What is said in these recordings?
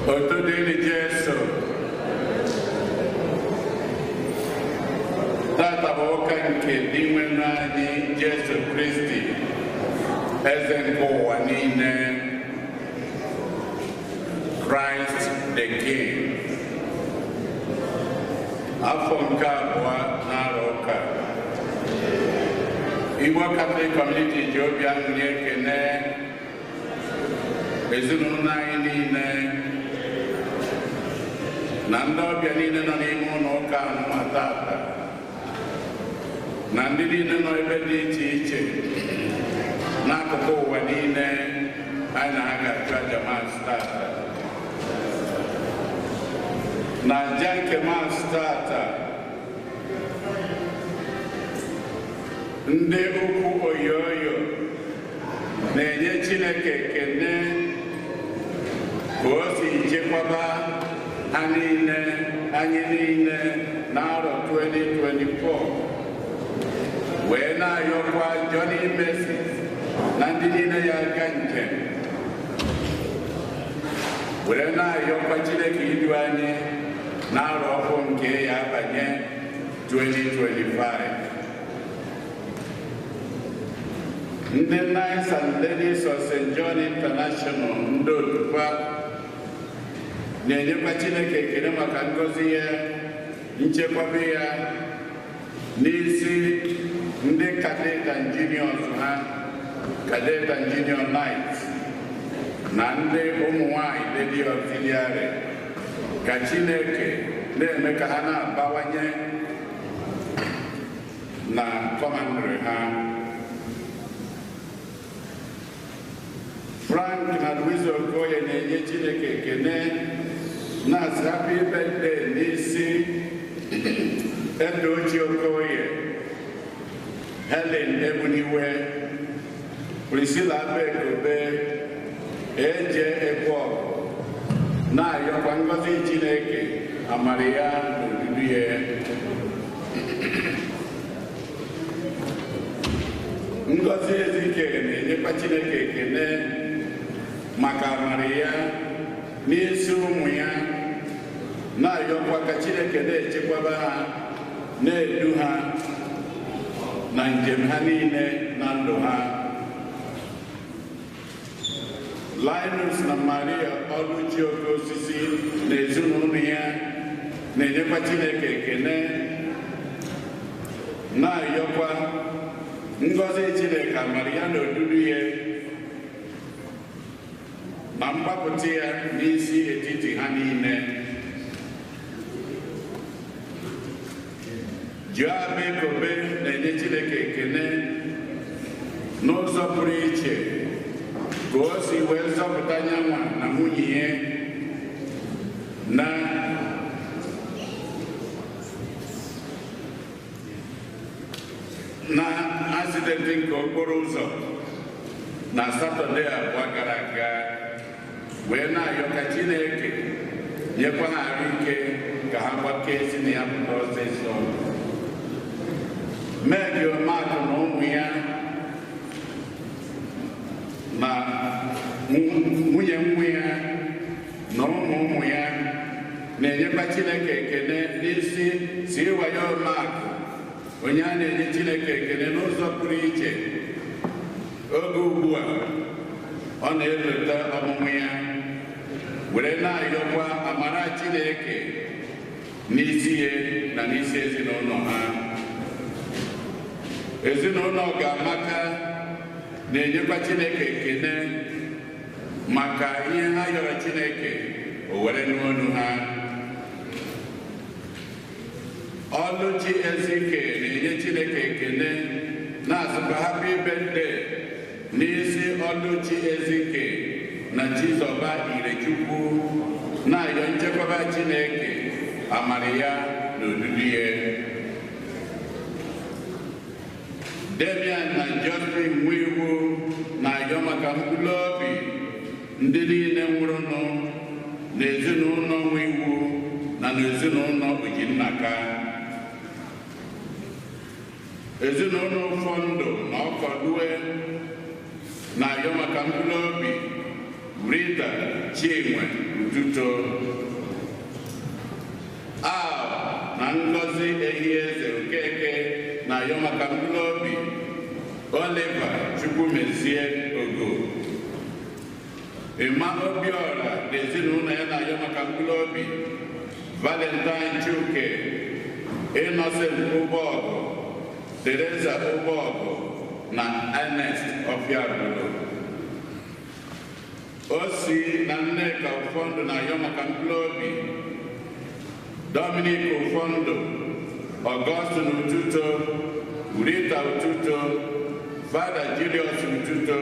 Otuto dịrị Jesu. Tata bụ ụka nke Dinwenụ anyị Jesu Kristi, eze nke ụwa niile, Christ the King. Afọ nke abụọ n'arọ ụka, Igbo Catholic Community ji obi aṅụrị ekene ezinụlọ anyị niile na ndị ọbịa niile nọ n'ime ụlọ ụka anụma tata na ndị niile nọ ebe dị iche iche n'akụkụ ụwa niile anyị na ha ga-achụ aja Maasị tata. Na aja nke Maasị tata, ndị ukwu oyoyo na-enye Chineke ekene ka o si chekwaba ha niile, anyị niile n'arọ 2024, wee na-ayọkwa Johnny Mercy na ndị niile ya aga njem, were na-ayọkwa Chineke idu anyị n'arọ ọhụụ nke ya abanye 2025. Ndị Knights and Ladies of St. John International, ndị otukwa, na-enyekwa Chineke ekele maka ngọzi ya, nchekwaba ya n'isi ndị cadet and juniors ha, cadet and junior knights na ndị ụmụ nwanyị Lady Auxiliary, ka Chineke na-eme ka ha na-abawanye na commandery ha. Frank na Louise Okoye na-enye Chineke ekene na-asị happy birthday n'isi Edochi Okoye, Helen Ebuniwe, Priscilla Abekobe, Eje Ekwo, na-ayọkwa ngọzi Chineke, amara ya na odudu ya. Ngọzi Ezike na-enyekwa Chineke ekene maka amara ya n'isi ụmụ ya, na-ayọkwa ka Chineke na-echekwaba ha, na-edu ha na njem ha niile na ndụ ha. Linus na Maria Ọlụchi Okeosisi na ezinụlọ ya na-enyekwa Chineke ekene, na-ayọkwa ngọzi Chineke, amara ya na odudu ya na mgbapụta ya n'isi etiti ha niile. Joab Ekobe na-enye Chineke ekene n'ụzọ pụrụ iche ka o si wee zọpụta nyanwa na nwunye ya na asidenti nke okporo ụzọ na Satọde abụọ gara aga, wee na-ayọ ka Chineke nyekwa ha arụ ike ka ha gbakee si na ya pụta ọsịsọ. Mary Omakụ na ụmụ ya na nwunye nwa ya na ụmụ ụmụ ya na-enyekwa Chineke ekene n'isi Siwaye Omakụ, onye a na-enye Chineke ekene n'ụzọ pụrụ iche. Oge ugbu a ọ na-elota ọmụmụ ya, were na-ayọkwa amara Chineke n'isi ya na n'isi ezinụlọ ha. Ezinụlọ Ga-amaka na-enyekwa Chineke ekene maka ihe ha yọrọ Chineke o were n'ọnụ ha. Ọlụchi Ezike na-enye Chineke ekene na-asịkwa happy birthday n'isi Ọlụchi Ezike na Chizọba Irechukwu, na-ayọ nchekwaba Chineke, amara ya na odudu ya. Damian na Justin Nwiwu na-ayọ maka mkpụrụ obi ndị niile nwụrụnụ n'ezinụlọ Nwiwu na n'ezinụlọ Ojinnaka. Ezinụlọ Ụfọndụ na Ọkọdue na-ayọ maka mkpụrụ obi Rita Chinwe Ututo. Al na Ngozi Ehieze Okeke na-ayọ maka mkpụrụ obi Oliver Chukwumezie Ogo. Emma Obiora na ezinụlọ ya na-ayọ maka mkpụrụ obi Valentine Chuke, Innocent Ụgbọọgụ, Teresa Ụgbọọgụ na Ernest Ofiabulu. Osi na Nneka Ụfọndụ na-ayọ maka mkpụrụ obi Dominic Ụfọndụ, Augustine Ututo, Rita Ututo, Fada Julius Ututo,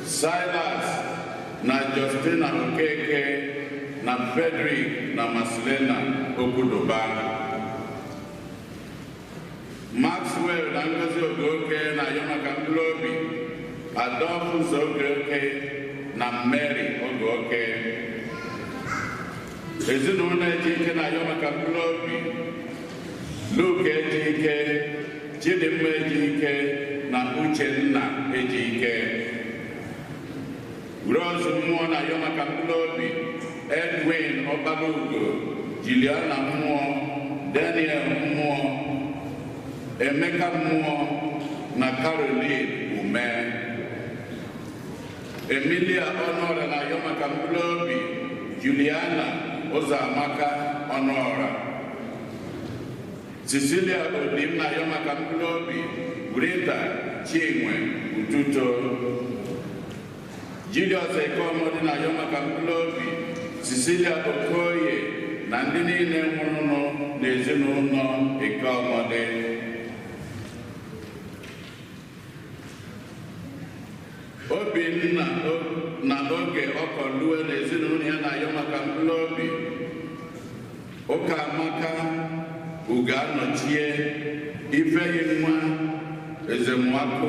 Silas na Justina Okeke na Frederick na Marcelina Okwudoba. Maxwell na Ngozi Ogoke na-ayọ maka mkpụrụ obi Adolphus Ogoke na Mary Ogoke. Ezinụlọ Ejike na-ayọ maka mkpụrụ obi Luke Ejike, Chidimma Ejike na Uchenna Ejike. Rose Mmụọ na-ayọ maka mkpụrụ obi Edwin Ọkpalugo, Juliana Mmụọ, Daniel Mmụọ, Emeka Mmụọ na Caroline Ume. Emilia Ọnụọra na-ayọ maka mkpụrụ obi Juliana Ụzọamaka Ọnụọra. Cecilia Odim na-ayọ maka mkpụrụ obi Rita Chinwe Ututo. Julius Ekeọmọdị na-ayọ maka mkpụrụ obi Cecilia Okoye na ndị niile nwụrụnụ n'ezinụlọ Ekeọmọdị. Obinna na Oge Ọkọlue na ezinụlọ ya na-ayọ maka mkpụrụ obi Ụkaamaka Ugoanọchie, Ifeyinwa Ezenwakụ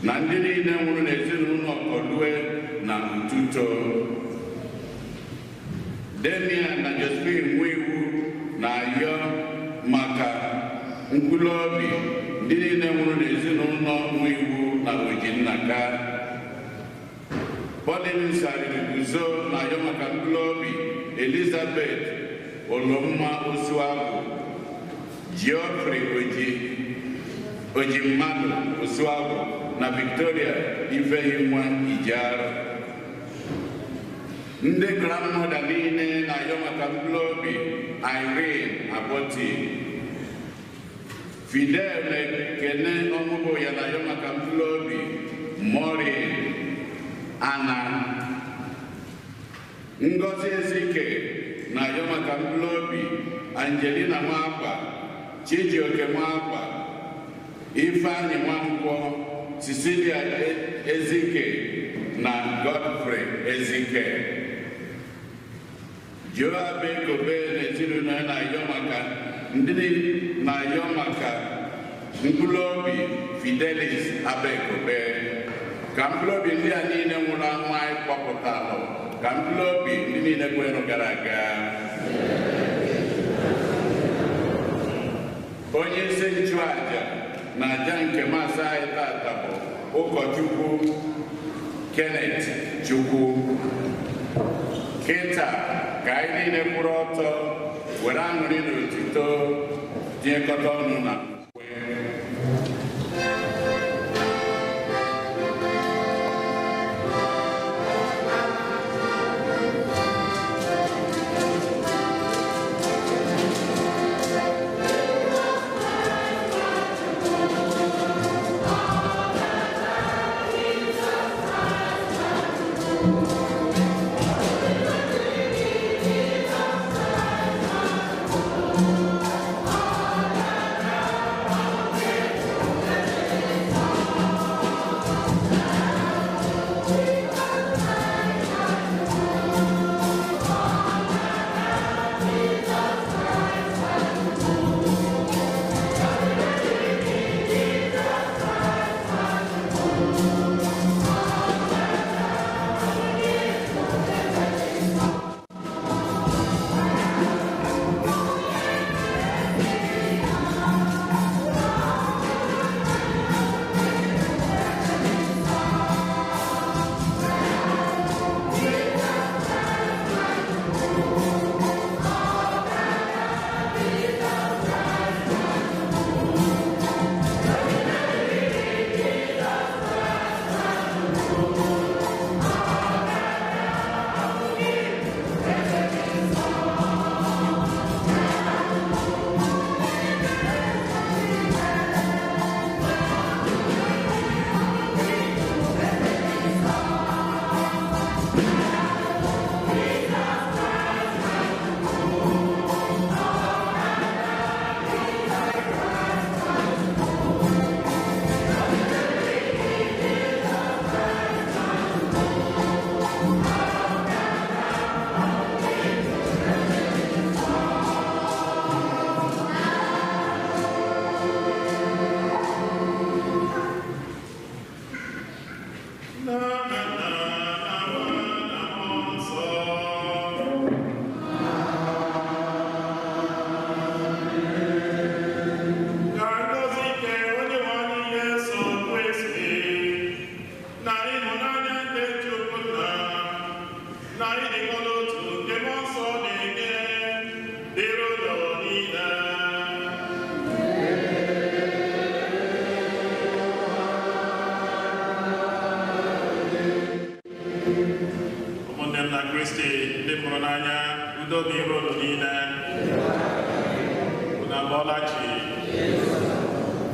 na ndị niile nwụrụ n'ezinụlọ Ọkọlue na Ututo. Damian na Josephine Nwiwu na-ayọ maka mkpụrụ obi ndị niile nwụrụ n'ezinụlọ Nwiwu na Ojinnaka. Pauline Sariri Guzo na-ayọ maka mkpụrụ obi Elizabeth Olomma Osuagwu, Geoffrey Ojimmadụ Osuagwu na Victoria Ifeyinwa Ijearụ. Ndị grandmother niile na-ayọ maka mkpụrụ obi Irene Aboti. Fidel na Ekene Ọmụgwọ ya na-ayọ maka mkpụrụ obi Maureen Ana. Ngozi Ezike na-ayọ maka mkpụrụ obi Angelina Nwakwa, Chijioke Nwakwa, Ifeanyi Nwankwọ, Cecilia Ezike na Godfrey Ezike. Joabe Kobe na ezinụlọ ya na-ayọ maka ndị na-ayọ maka mkpụrụ obi Fidelis Abekobe. Ka mkpụrụ obi ndị a niile nwụrụ anwụ anyị kpọpụtalụ, ka mkpụrụ obi ndị niile kwerụ gara aga. Onye isi nchụaja na aja nke masị anyị tata bụ ụkọchukwu Kenneth Chukwu. Kịta ka anyị niile kwụrụ ọtọ were aṅụrị na otuto tinyekọta ọnụ na ukwe.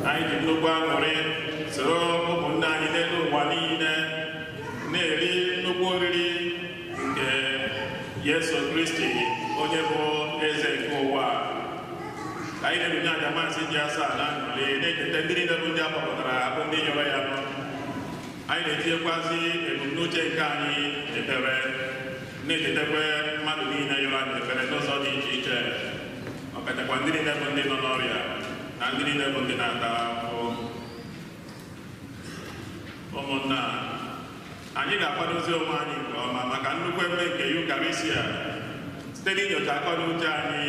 Anyị ji nnukwu aṅụrị soro ụmụnne anyị n'elu ụwa niile na-eri nnukwu oriri nke Yesu Kristi onye bụ eze nke ụwa. Ka anyị na-ebunye aja maasị ji asaa na aṅụrị na-echeta ndị niile bụ ndị akpọpụtara bụ ndị yọrọ ya nọ. Anyị na-etinyekwazi ebumnuche nke anyị ekpere, na-echetakwa mmadụ niile yọrọ anyị ekpere n'ụzọ dị iche iche, ọkachakwa ndị niile bụ ndị nọ n'ọrịa na ndị niile bụ ndị na-ata ahụhụ. Ụmụnna, anyị ga-akwadozi onwe anyị nke ọma maka nnukwu emume nke Yukarịsịa site n'inyocha akọ na uche anyị,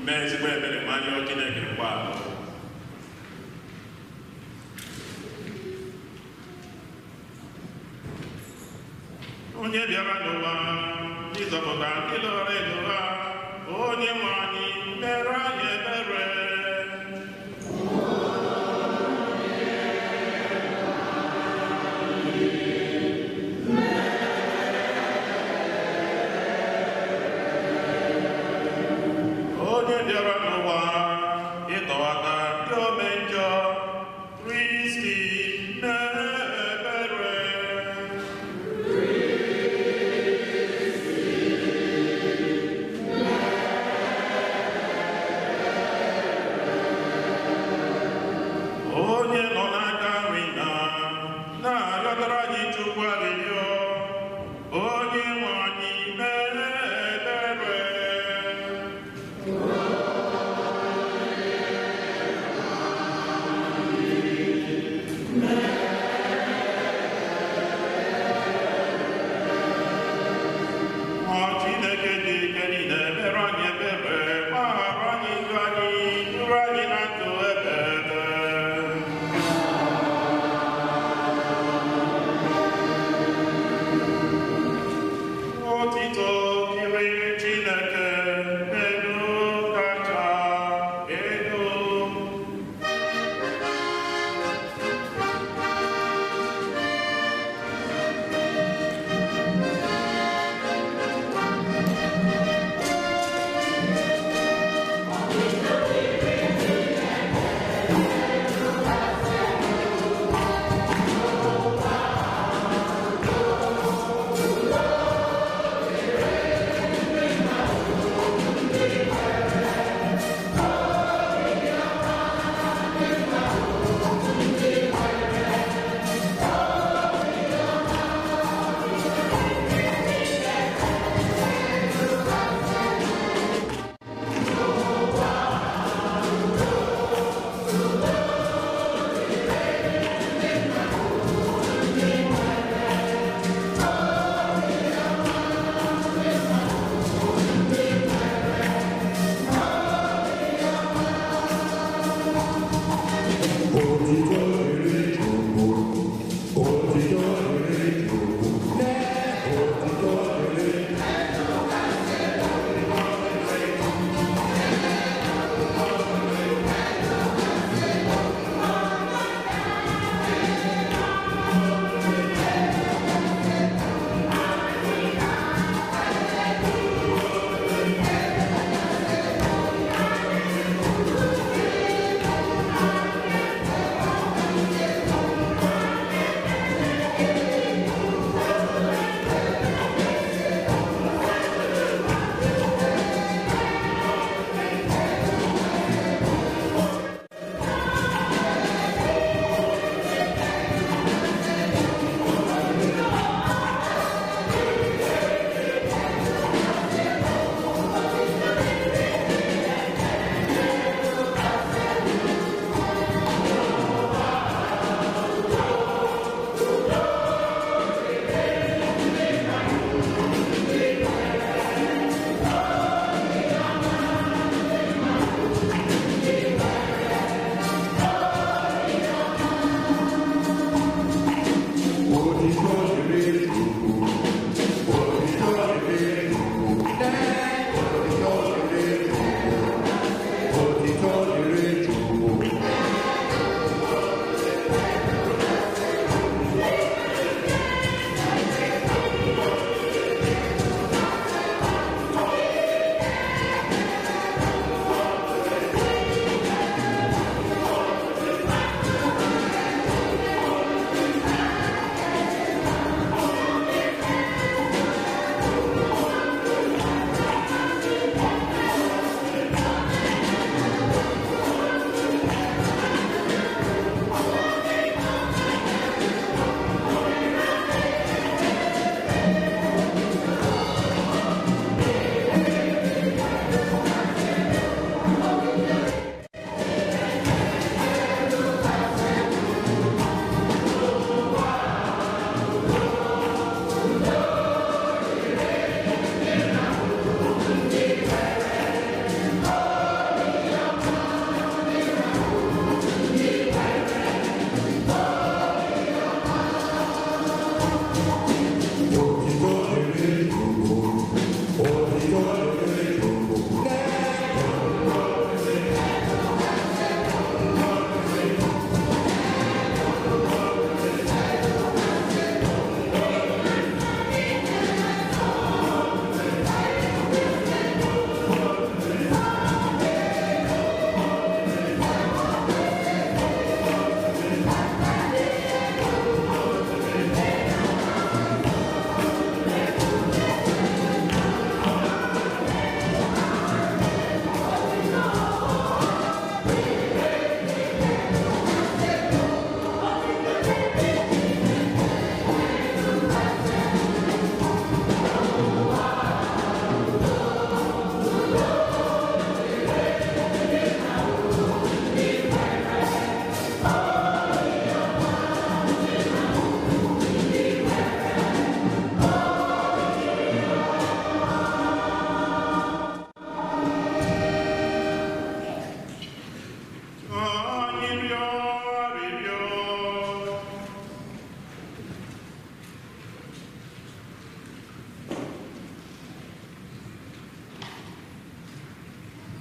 mee ezigbo ebere ma rịọ Chineke mgbaghara. Onye bịara n'ụwa ịzọpụta ndị lọrọ ego ha, onye nwe anyị mere anyị ebere. Onye bịara n'ụwa ịtọghata ndị ome njọ, Kristi mere ebere. Onye nọ n'aka nri na na-arịọtara anyị Chukwu arịrịọ, onye nwe anyị mere ebere. Ọ Chineke dị ike niile mere anyị ebere, gbaghara anyị njọ anyị, duru anyị na ndụ ebebe.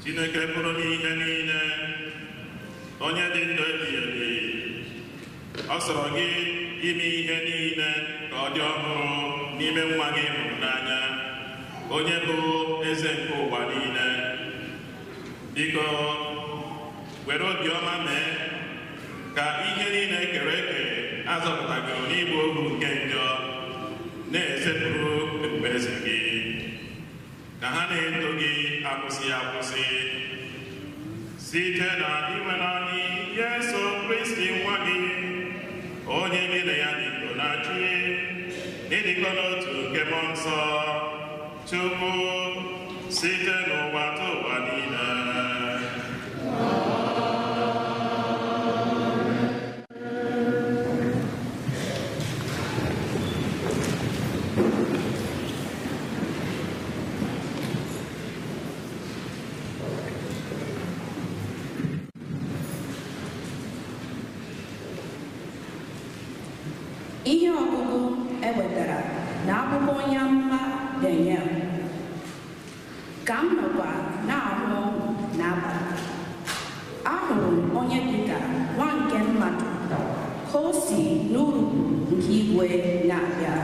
Chineke pụrụ n'ihe niile, onye dị ndụ ebighị ebi, ọ sọrọ gị ime ihe niile ka ọ dị ọhụrụ n'ime nwa gị hụrụ n'anya, onye bụ eze nke ụwa niile. Biko, were obiọma mee ka ihe niile ekere eke azọpụtagoro n'ịbụ ohu nke njọ na-esepụrụ ebube eze gị, ka ha na-eto gị akwụsị akwụsị, site na inwere anyị Jesu Kristi nwa gị, onye gị na ya dị ndụ na-achị n'ịdịkọ n'otu nke Mmụọ Nsọ, Chukwu, site n'ụwa ta ụwa niile. Ihe ọgụgụ e wetara na akwụkwọ onye amụma Daniel. Ka m nọkwa na-ahụ ọhụ n'abalị, ahụrụ m onye dịka nwa nke mmadụ ka o si n'urukpu nke igwe na-abịa.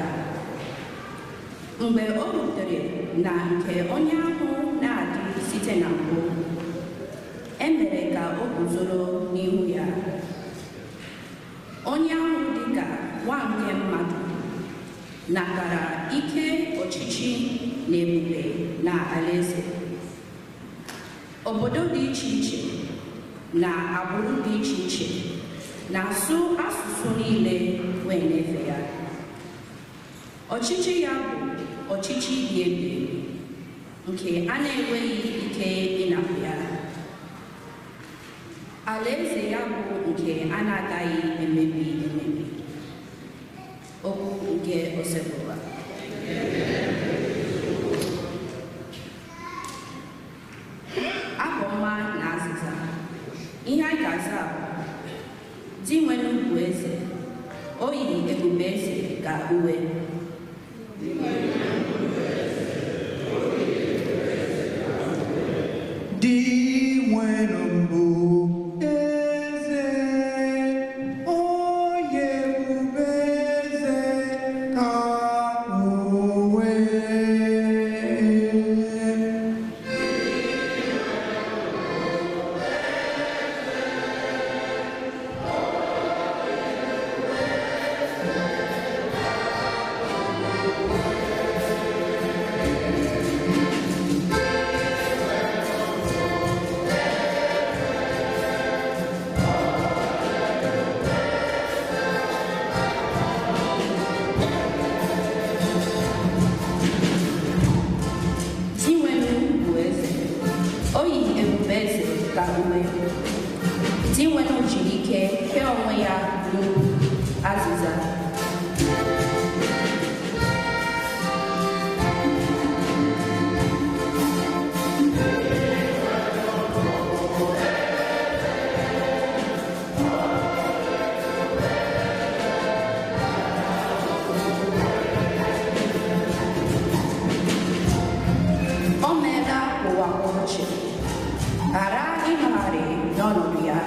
Mgbe o rutere na nke onye ahụ na-adị site na mbụ, e mere ka o guzoro n'ihu ya. Onye ahụ dịka nwa nke mmadụ natara ike ọchịchị na ebube na alaeze. Obodo dị iche iche na agbụrụ dị iche iche na-asụ asụsụ niile wee na-efe ya. Ọchịchị ya bụ ọchịchị dị ebi ebi nke a na-enweghị ike ịnapụ ya. Alaeze ya bụ nke a na-agaghị emebi emebi. Okwu nke Osebụwa. Abụ ọma na azịza. Ihe anyị ga-aza bụ: Dinwenụ bụ eze, o yiri ebube eze ka uwe. Dinwenụ bụ eze, onye ebube eze ka uwe. Dinwenụ bụ eze, o yi ebube eze ka uwe. Dinwenụ jiri ike kee onwe ya n'ugwu. Azịza. O meela ụwa ochie, ghara ịnọgharị n'ọnọdụ ya.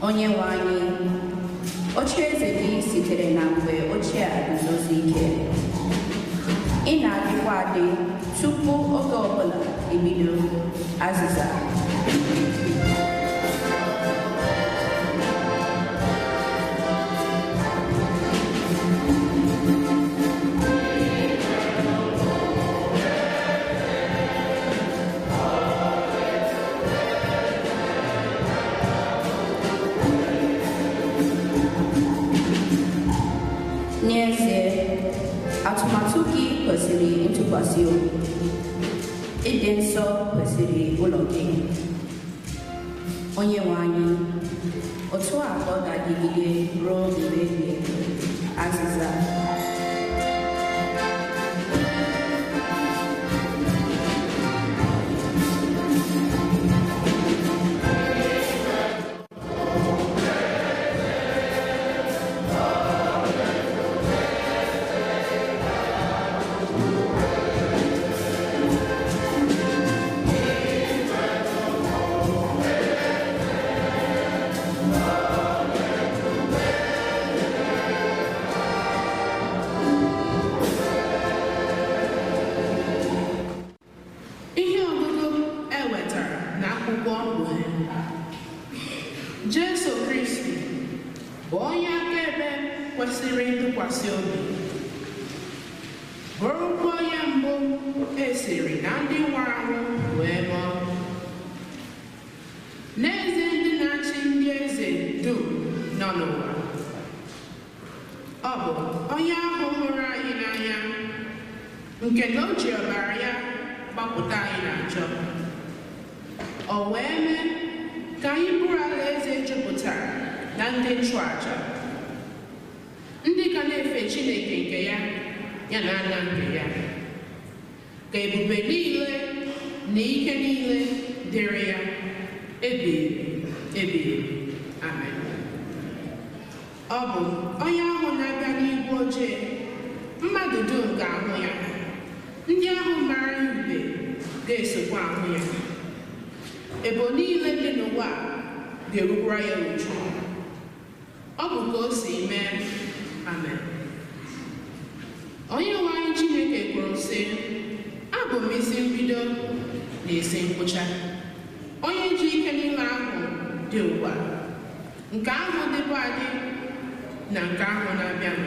Onye nwe anyị, ocheeze gị sitere na mgbe ochie a guzosi ike. Ị na-adịkwa adị tupu oge ọbụla ebido. Azịza. N'ezie, atụmatụ gị kwesịrị ntụkwasị obi. Ịdị nsọ kwesịrị ụlọ gị. Onye nwe anyị, otu a ka ọ ga-adịgide ruo mgbe ebighị ebi. Azịza. bụ onye akaebe kwesịrị ntụkwasị obi, bụrụkwa onye mbụ esiri na ndị nwụrụ anwụ wee mụọ. N'ezie, ndị na-achị ndị eze dum nọ n'ụwa, ọ bụ onye ahụ hụrụ anyị n'anya, nke na o ji ọbara ya gbapụta anyị na njọ, o wee mee ka anyị bụrụ alaeze jupụtara na ndị nchụaja, ndị ga na-efe Chineke nke ya, ya na nna nke ya. Ka ebube niile na ike niile dịrị ya ebighị ebighị. Amen. Ọ bụ onye ahụ na-abịa n'igwe ojii, mmadụ dum ga-ahụ ya, ndị ahụ mara ya ube ga-esokwa ahụ ya. Ebo niile dị n'ụwa ga-erukwara ya uju. Ọ bụ ka o si mee. Amen. Onye nwe anyị Chineke kwuru sị, abụ m isi mbido na isi ngwụcha, onye ji ike niile ahụ dị ugbu a, nke ahụ dịbụ adị na nke ahụ na-abịanụ.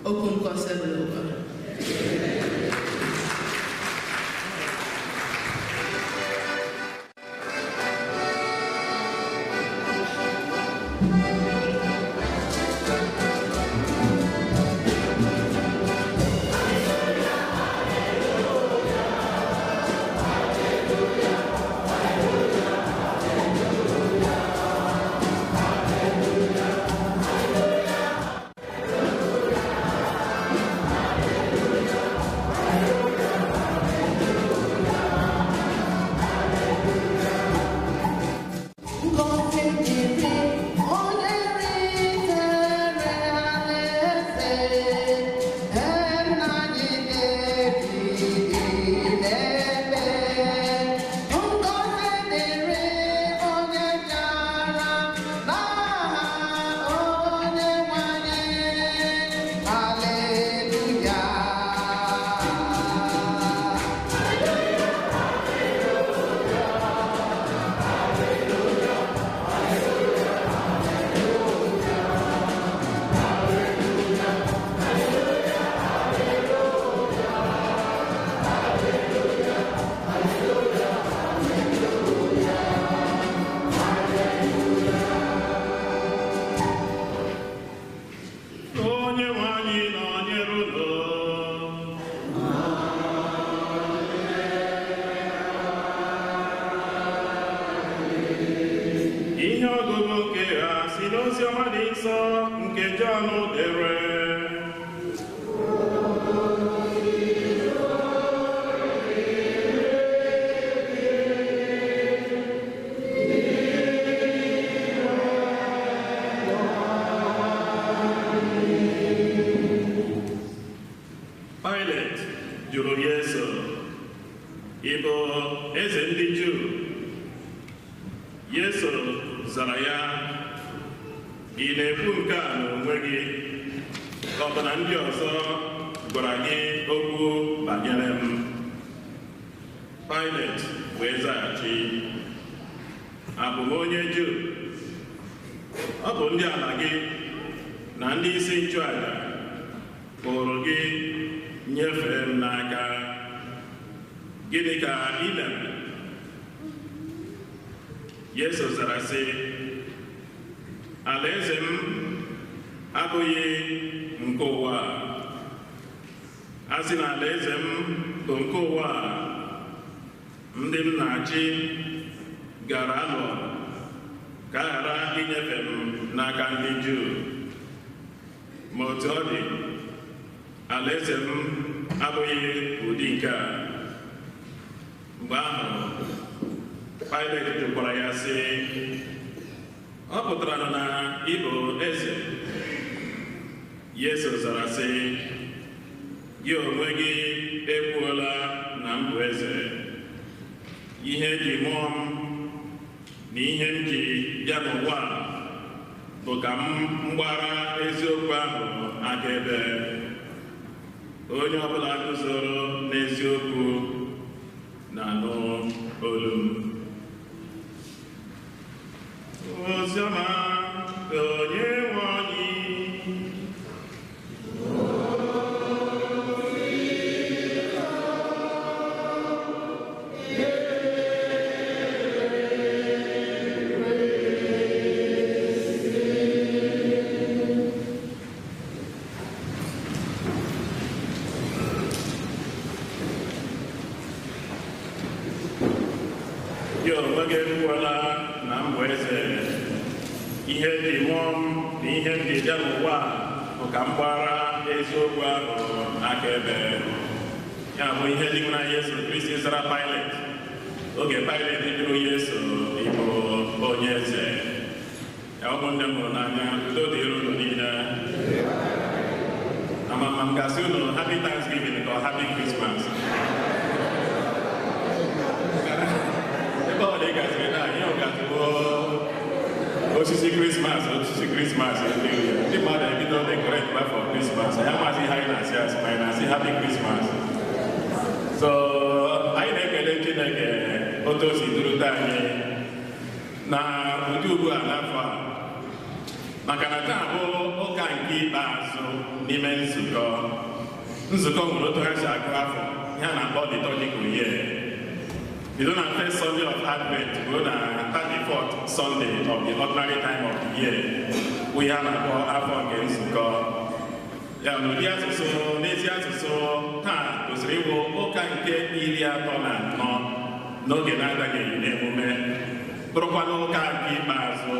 Okwu nkọsị bụ. Oziọma Onye nwe anyị. Ya onwe gị ekwuola na m bụ eze. Ihe dị mụọ m na ihe m ji bịa n'ụwa bụ ka m gbara eziokwu ahụ akaebe. Ya bụ ihe dị na Yesu Kristi zara Pilet oge Pilet jụrụ Yesu ịbụ onye eze. Ya ụmụnne m hụrụ n'anya, udo dịrị unu niile. Amama m gasị unu happy Thanksgiving ka ọ happy Christmas. Ebe ọ dị gasịrị na ihe ọ gasịwo osisi Krismas, osisi Krismas ndị mmadụ ebido decorate for Christmas. Ya masị ihe anyị na-asị asị ma anyị na-asị happy Christmas. So anyị na-ekele Chineke otu o si durute anyị na ụdị ugbu a n'afọ a, maka na taa bụ ụka nke ikpeazụ n'ime nzukọ. Nzukọ nwere otu ha si agụ afọ, ihe a na-akpọ liturgical year. Bido na first Sunday of Advent ruo na 34th Sunday of the ordinary time of the year bụ ihe a na-akpọ afọ nke nzukọ. Ya n'ụdị asụsụ, n'ezi asụsụ, taa kwesịrị ịbụ ụka nke 34 n'oge na-agaghị n'emume, bụrụkwa n'ụka nke ikpeazụ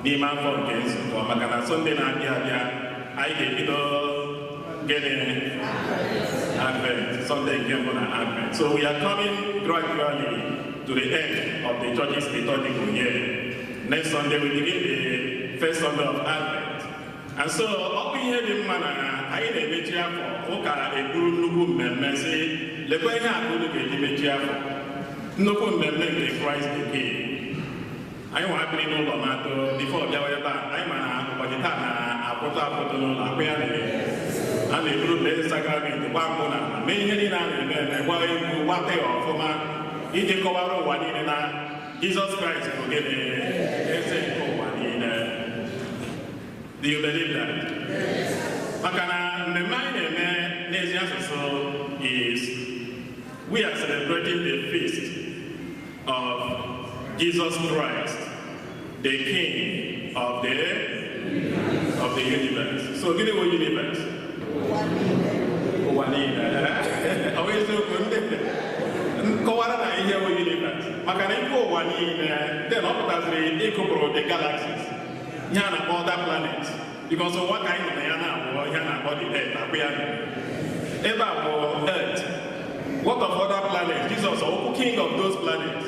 n'ime afọ nke nzukọ, maka na Sọnde na-abịa abịa anyị ga-ebido gịnị? Advent, Sunday nke mbụ na Advent. So we are coming gradually to the end of the church's liturgical year. Next Sunday we begin the first Sunday of Advent. And so ọ bụ ihe dị mma na anyị na-emechi afọ ụka eburu nnukwu mmemme si lekwa ihe akụ unu ga-eji mechi afọ, nnukwu mmemme nke Christ the King. Anyị nwa biri n'ụlọ ma too before bịawa ebe a, anyị ma na ụbọchị taa na-akwụtụ akwụtụ n'ụlọ akwụ ya na a na-eburu lee sakramenti gba mbụ na mee ihe niile a na-eme eme, gbaa egwu, gbata ya ọfụma iji kọwara ụwa niile na Jizọs Kraịst bụ gịnị? Eze nke ụwa niile. Do you believe that? Maka na mmemme anyị na-eme n'ezi asụsụ is we are celebrating the feast of Jesus Christ, the King of the universe. So gịnị bụ universe? Ụwa niile. Ọ bụ eziokwu ndị nkọwara na ihe bụ universe, maka na ikwu ụwa niile then ọ pụtaziri ịkụpụrụ the galaxies, ihe a na-akpọ other planets, because ụwa ka anyị nọ na ya na-abụọ ihe a na-akpọ the earth, akpụ ya ebe a bụ earth. What of other planets? Jesus ọ king of those planets.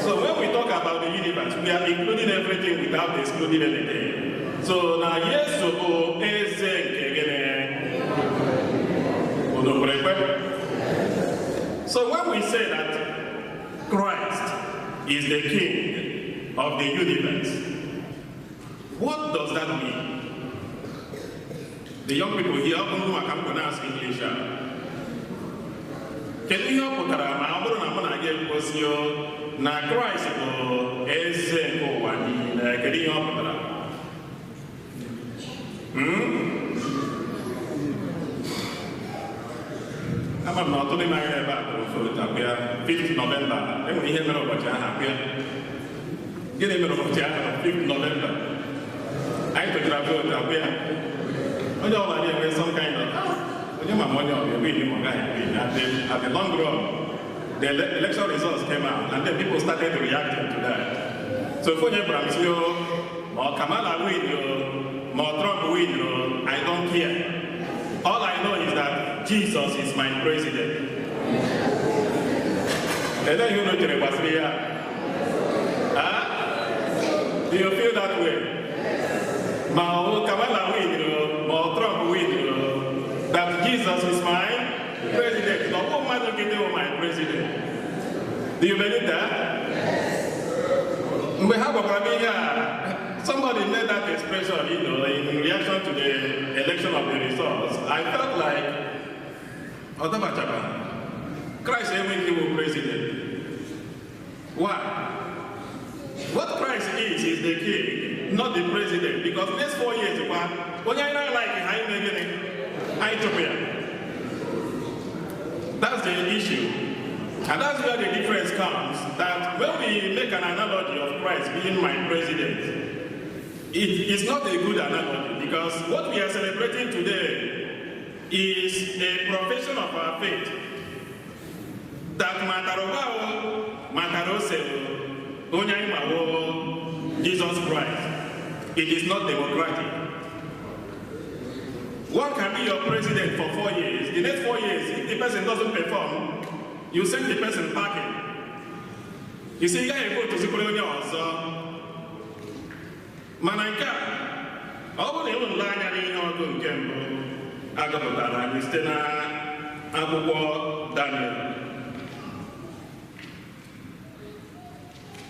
So when we talk about the universe, we are including everything without excluding anything. So na Yesu bụ eze nke gịnị? So when we say that Christ is the King of the universe, what does that mean? The young people here, I'm going to ask English. Kedu ihe ọ pụtara ma ọ bụrụ na mụ na gị ekwesịo na Kraịst bụ eze nke ụwa niile? Kedu ihe ọ pụtara? Ama m na ọtụtụ n'ime anyị ebe a tụrụ votu abịa 5th November. Enwere ihe mere ụbọchị ahụ abịa. Gịnị mere ụbọchị ahụ 5th November? Anyị tụchara votu abịa. Onye ọbụla na-enwe some kind of onye ma onye ọbịa win ma ọ gaghị win. At the long run, the election results came out and then people started reacting to that. So if onye gwara m sị o ma ọ Kamala win o ma ọ Trump win o, I don't care. All I know is that Jesus is my president. Elee ihe unu chere gbasara ya? Do you feel that way? Ma ọ Kamala win o ma ọ Trump win o, that Jesus is my president. Na ọ bụ mmadụ nkịtị bụ my president. Do you believe that? Mgbe ha gwakwara m ihe a, somebody made that expression, you know, in reaction to the election of the results. I felt like, Odabachaba, Christ enweghị bụ president. Why? What Christ is the king not the president, because next 4 years kwa, onye anyị na-like ha, anyị mee gịnị? Anyị chụpụ ya. That's the issue. And that's where the difference comes, that when we make an analogy of Christ being my president, it is not a good analogy, because what we are celebrating today is a profession of our faith that matara ụba o, matara ose o, onye anyị mawo Jesus Christ. It is not democratic. One can be your president for 4 years. The next 4 years, if the person doesn't perform, you send the person packing. You see, ị gaghị ekwu otu onye ọzọ. Mana nke a, ọ bụrụ na ịhụ nle anya n'ihe ọgụ nke mbụ agụpụtara anyị site na akwụkwọ Daniel.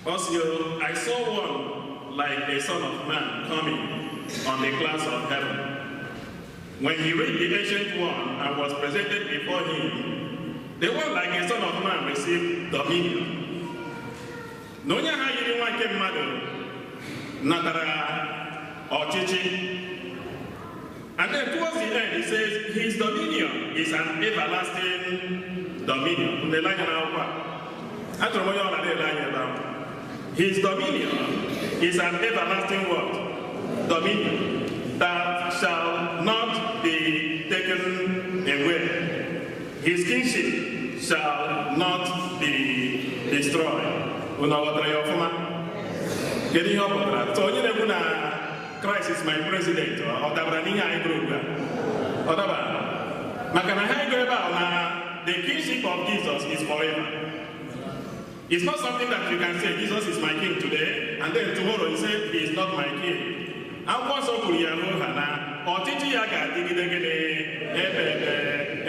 Ọ sị, "I saw one like a son of man coming on the clouds of heaven. When he reached the Ancient One and was presented before him, the one like a son of man received dominion." Na onye ha yiri nwa nke mmadụ natara ọchịchị. And then towards the end, he says, his dominion is an everlasting dominion. Nlele anya n'akwụkwọ a. Achọrọ m onye ọ na-ele anya ebe ahụ. His dominion is an everlasting what? Dominion that shall not be taken away. His kingship shall not be destroyed. Unu ghọtara ya ọfụma? Kedu ihe ọ pụtara? So onye na-ekwu na Christ is my president, ọ dabara n'ihe anyị gụrụ ugbu a? Ọ dabara. Maka na ha anyị gụrụ ebe a na the kingship of Jesus is forever. It's not something that you can say, "Jesus is my king today," and then tomorrow you say, "He is not my king." Akwụkwọ nsọ kwuru ya n'ụha na ọchịchị ya ga-adịgide gịnị? Ebe ebe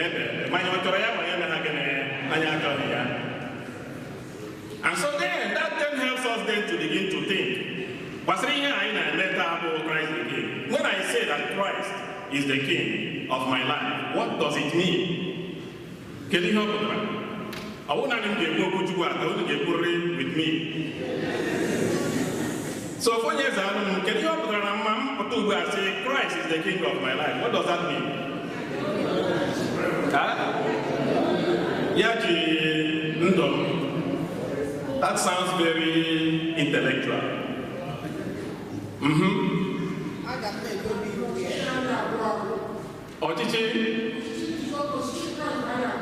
ebe ebe. Manya ọ chọrọ ya, ma ya ha gịnị? Anyị achọghị ya. And so then, that then helps us then to begin to think. Gbasara ihe anyị na-eme taa bụ Christ the King. When I say that Christ is the king of my life, what does it mean? Kedu ihe ọ pụtara? Ọ bụrụ naanị m ga-ekwu okwu Chukwu ata, unu ga-ekwurịrị with me. So ofu onye eze anụ m, kedu ihe ọ pụtara na mma m pụta ugbu a sị Christ is the king of my life? What does that mean? Ha? Ya ji ndụ m. That sounds very intellectual. Aga m na-edobe iwu ya.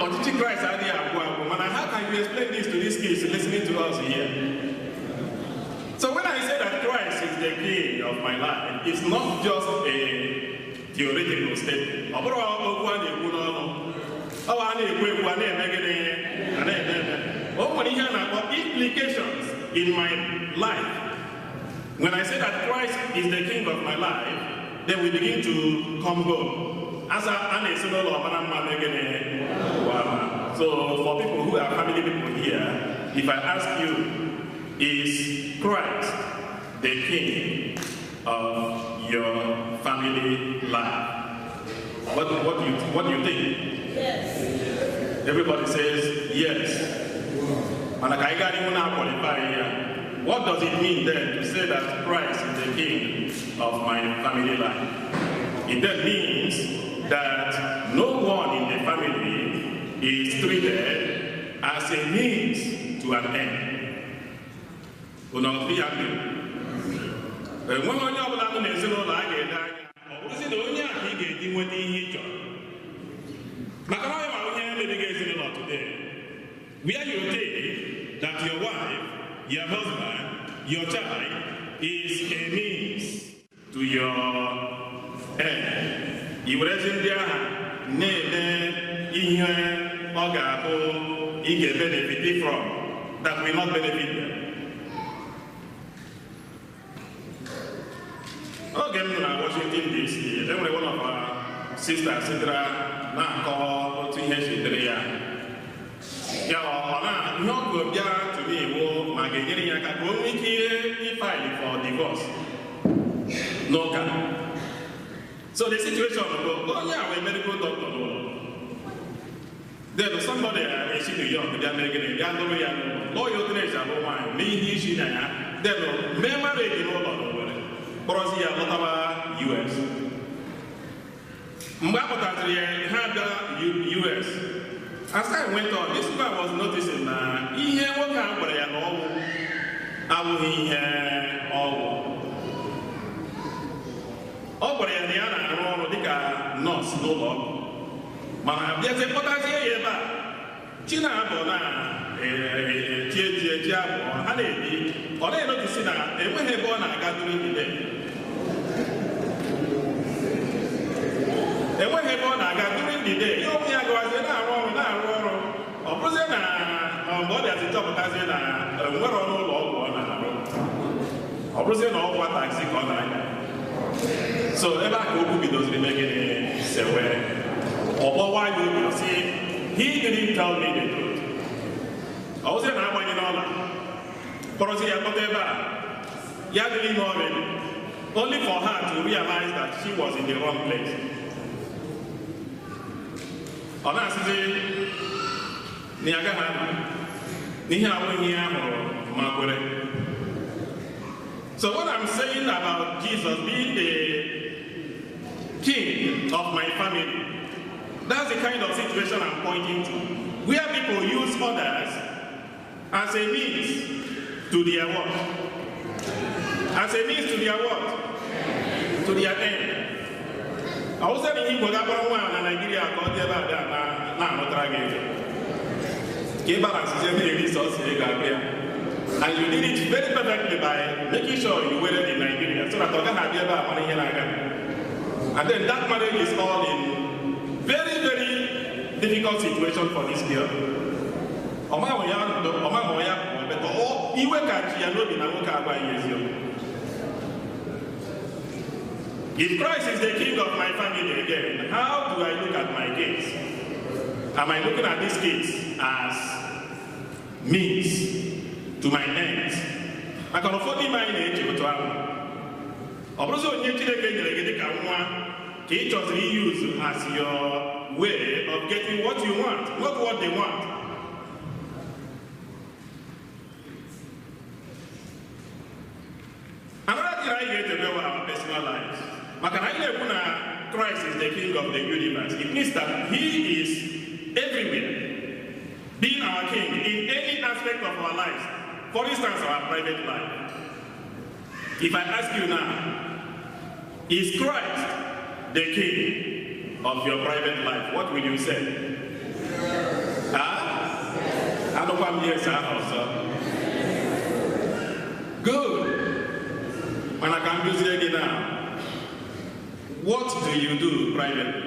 Ọchịchị Christ adịghị agwụ agwụ, mana how can you explain this to these kids listening to us here? So when I say that Christ is the king of my life, it's not just a theoretical statement. Ọ bụrụ okwu a na-ekwu n'ọnụ, ọ bụ a na-ekwu ekwu, a na-eme gịnị? A na-eme eme. O nwere ihe a na-akpọ implications in my life. When I say that Christ is the king of my life, then we begin to come home. As a na-esi n'ụlọ mara mma mee gịnị? Ụwa. So for people who are family people here, if I ask you, is Christ the king of your family life? What do you think? Yes. Everybody says yes. Mana ka anyị gaa n'ihu na-qualify ya. What does it mean then to say that Christ is the king of my family life? It then means that no one in the family is treated as a means to an end. Unu ọtụtụ ya mere? Enweghị onye ọbụla nọ n'ezinụlọ a ga-ele anya ọ bụrụzi na onye a ka ị ga-eji nweta ihe ị chọrọ. Maka na onye ma onye mebiga ezinụlọ today, where you think that your wife, your husband, your child is a means to your end. I werezi ndị agha na-eme ihe ọ ga-abụ ị ga-benefit from that will not benefit them. Oge m nọ na Washington DC, e nwere one of our sisters bịara na-akọ otu ihe si dịrị ya. Ya ọ na ihe ọ gụrụ bịa to me iwu ma ga-enyere ya aka ka o nwee ike i-file for divorce n'ụka. So the situation bụ onye a wee medical doctor n'ụlọ. Then somebody esi New York bịa mee gịnị? Bịa lụrụ ya n'ụlọ. Lụọ ya otu na-esi alụ nwaanyị mee ihe isi na ya. Then mee marriage n'ụlọ n'Owerri. Kpọrọzi ya lọtaba US. Mgbe a kpọtaziri ya, ha bịa US. As time went on, this man was noticing na ihe nwoke a gwara ya na ọnwụ abụghị ihe ọgwụ. Ọ gwara ya na ya na-arụ ọrụ dịka nọọsụ n'ụlọ ọgwụ, mana bịazie kpọtazie ya ebe a, chi na-abọ na chi ejie chi abụọ ha na-ebi, ọ na-enotisi na enweghị ebe ọ na-aga during the day. Enweghị ebe ọ na-aga during the day. Ihe onwe ya gawazie na-arụ ọrụ na-arụ ọrụ, ọ bụrụzie na mgbe ọ bịazi chọpụtazie na enwere ọrụ ụlọ ọgwụ ọ na-arụ, ọ bụrụzie na ọgwụ taxi ka ọ na-anya. So ebe a ka okwu bidoziri megide sewe, ọgbọwa ya obi sị, he didn't tell me the truth. Ọ bụzie na agbanye n'ọla kpọrọzi ya kpọta ebe a, ya dịrị ime already, only for her to realize that she was in the wrong place. Ọ na-asịzi na ya agaghị ama n'ihe abụghị ihe a hụrụ ma kwere. So what I'm saying about Jesus being the king of my family, that's the kind of situation I'm pointing to, where people use others as a means to their what? As a means to their what? To their end. Awụsa na ihe igwe ga-akpọrọ nwa na Naịjirịa ka ọ dị ebe a bịa na-anụtara gị ego ka ị balansizie na-eri sọsọ ego abịa. And you did it very perfectly by making sure you waited in Nigeria so that ọ gaghị abịa ebe a mara ihe na-aga. And then that marriage is all in very, very difficult situation for this girl. Ọmahụ ya iwe ka ji ya n'obi na nwoke agwaghị eziokwu. If Christ is the king of my family again, how do I look at my kids? Am I looking at these kids as means to my ends? Maka na ụfọdụ ime anyị na-eche otu ahụ. Ọ bụrụzi onye Chineke nyere gị dịka nwa ka ị chọziri use as your way of getting what you want, not what they want. Another thing anyị ga-echebe our personal lives. Maka na anyị na-ekwu na Christ is the king of the universe. It means that he is everywhere, being our king in any aspect of our lives. For instance, our private life. If I ask you now, is Christ the king of your private life? What will you say? Huh? Anụkwa m yes ahụ ọzọ. Good. Mana ka m duzie gị now. What do you do privately?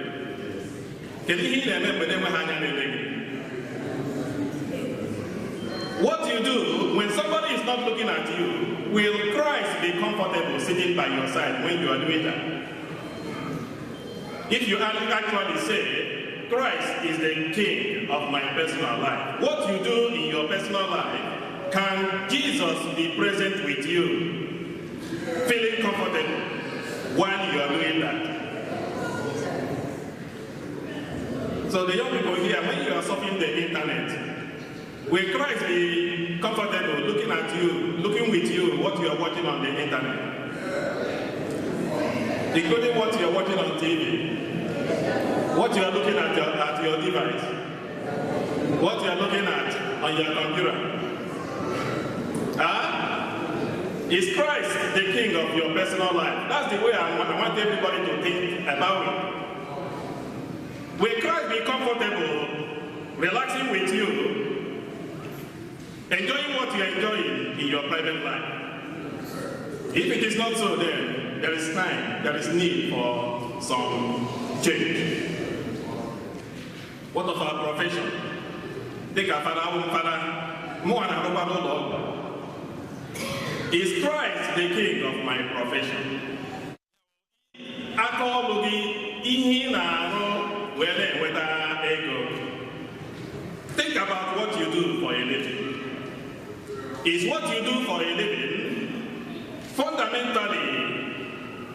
Kedu ihe ị na-eme mgbe na-enweghị anya na-ele gị? What you do when somebody is not looking at you, will Christ be comfortable sitting by your side when you are doing that? If you actually say, Christ is the king of my personal life, what you do in your personal life, can Jesus be present with you, feeling comfortable while you are doing that? So the young people here, when you are surfing the internet, will Christ be comfortable looking at you, looking with you what you are watching on the internet? Including what you are watching on TV, what you are looking at your device, what you are looking at on your computer. Huh? Is Christ the king of your personal life? That's the way I want everybody to think about it. Will Christ be comfortable relaxing with you, enjoying what you are enjoying in your private life? If it is not so, then there is time, there is need for some change. What of our profession? Dịka fada awụ fada, mụnwa na-arụkwa n'ụlọ ọgwụ. Is Christ the king of my profession? Aka ọlụ gị, ihe ị na-arụ wee na-enweta ego. Think about what you do for a living. Is what you do for a living fundamentally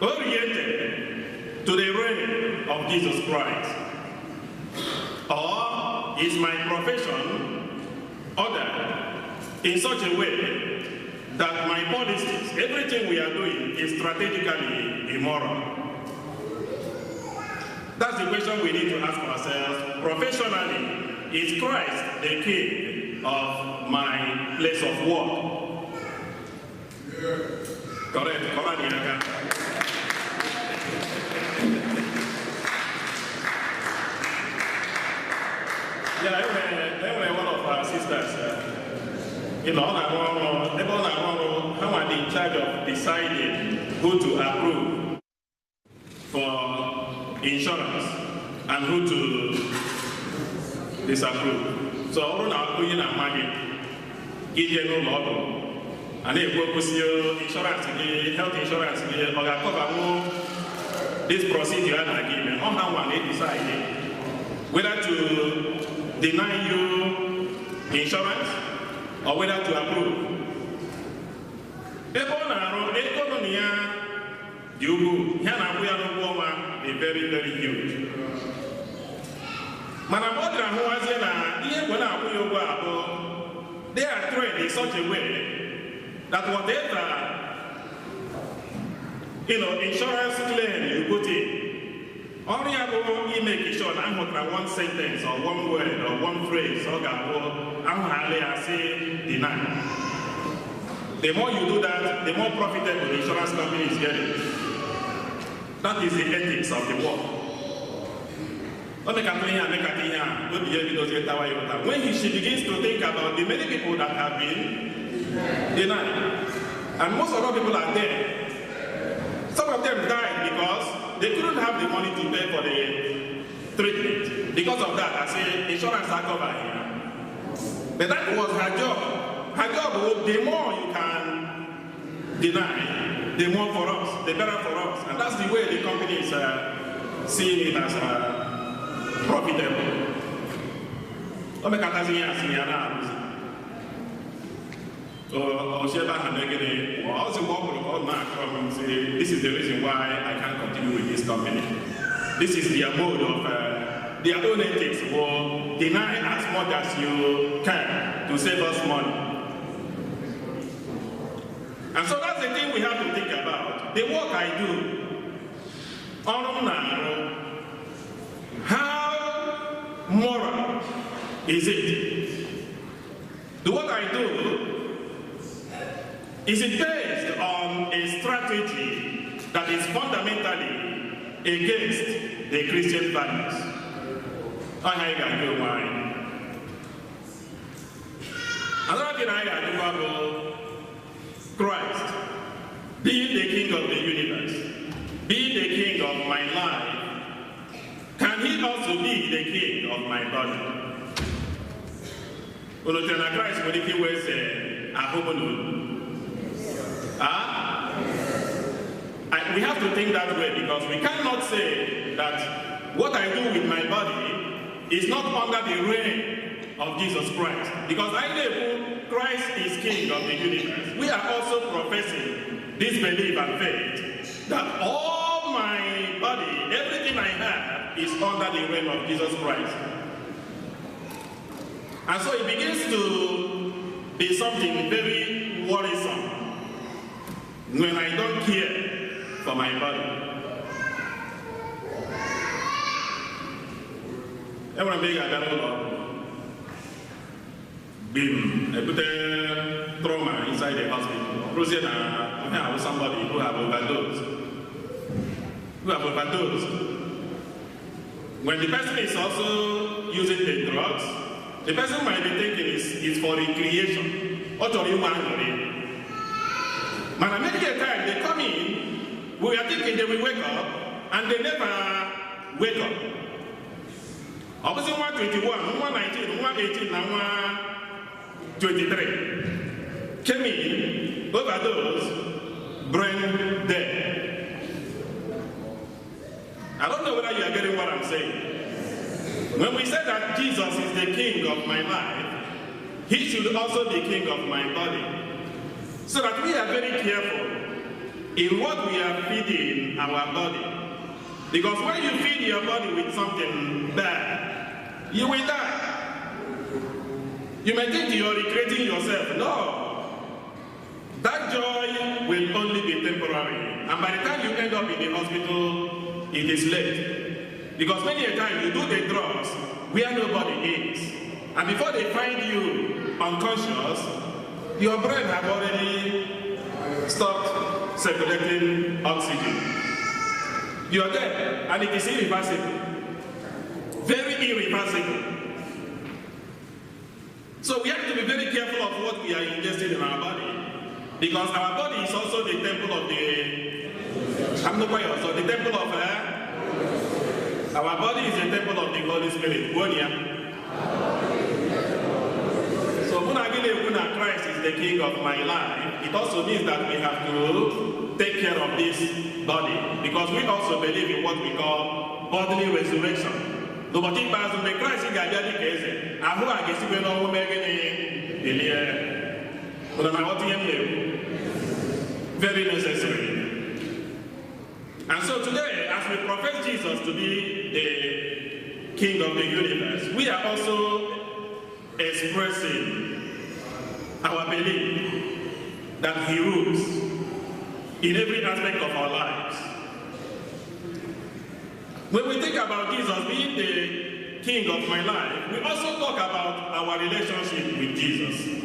oriented to the reign of Jesus Christ? Or is my profession ordered in such a way that my policies, everything we are doing is strategically immoral? That's the question we need to ask ourselves. Professionally, is Christ the king of my place of work? Yeah. Correct. Correct. Yeah, I one of our sisters, you know, how are they in charge of deciding who to approve for insurance and who to disapprove. So, I don't know, and they go insurance, health insurance, or cover this procedure and agreement. On how one they decide whether to deny you insurance or whether to approve. Ebe ọ na-arụ ego nọ na ya dị ugwu, ya na-akwụ ya n'ụgwọ ọnwa dị very, very huge. Mana mgbe ọ dịra hụwazie na ihe egwe na-akwụ ya ụgwọ abụọ, they are trained in such a way that whatever, you know, insurance claim you put in, ọrụ ya bụ ime sure na ahụtara one sentence or one word or one phrase ọ ga-abụ ahụghala ya sị deny. The more you do that, the more profitable the insurance company is getting. That is the ethics of the work. When she begins to think about the many people that have been denied, and most of the people are dead. Some of them died because they couldn't have the money to pay for the treatment. Because of that, I say insurance are covered here. But that was her job. Her job was the more you can deny, the more for us, the better for us. And that's the way the company is seeing it as profitable. This is the reason why I can't continue with this company. This is their mode of their own ethics will deny as much as you can to save us money. And so that's the thing we have to think about. The work I do, how moral is it? The work I do, is it based on a strategy that is fundamentally against the Christian values? Another thing I got to do, Christ, being the king of the universe, being the king of my life, can he also be the king of my body? Christ, when he was a we have to think that way, because we cannot say that what I do with my body is not under the reign of Jesus Christ. Because I know Christ is king of the universe. We are also professing this belief and faith that all my body, everything I have, is under the reign of Jesus Christ. And so it begins to be something very worrisome when I don't care for my body. Bim, I put a trauma inside the hospital. Somebody who have overdosed. Who have overdosed. When the person is also using the drugs, the person might be thinking it's for recreation. But many a time they come in, we are thinking they will wake up, and they never wake up. Obviously, 121, 119, 118, and 123 came in, overdose, brain dead. I don't know whether you are getting what I'm saying. When we say that Jesus is the king of my life, he should also be king of my body. So that we are very careful in what we are feeding our body. Because when you feed your body with something bad, you will die. You may think you are recreating yourself. No. That joy will only be temporary. And by the time you end up in the hospital, it is late. Because many a time you do the drugs where nobody is. And before they find you unconscious, your brain have already stopped circulating oxygen. You are dead, and it is irreversible. Very irreversible. So we have to be very careful of what we are ingesting in our body, because our body is also the temple of the, I'm not quite sure, the temple of, our body is the temple of the Holy Spirit. So when I get Christ is the king of my life, it also means that we have to take care of this body, because we also believe in what we call bodily resurrection. N'ụbọchị ikpeazụ mgbe Kraịst ga-abịa dị ka eze, ahụ a ga-esikwe n'ọnwụ mee gịnị bilie. Unu na-aghọta ihe m na-ekwu? Very necessary. And so today, as we profess Jesus to be the King of the universe, we are also expressing our belief that he rules in every aspect of our lives. When we think about Jesus being the king of my life, we also talk about our relationship with Jesus.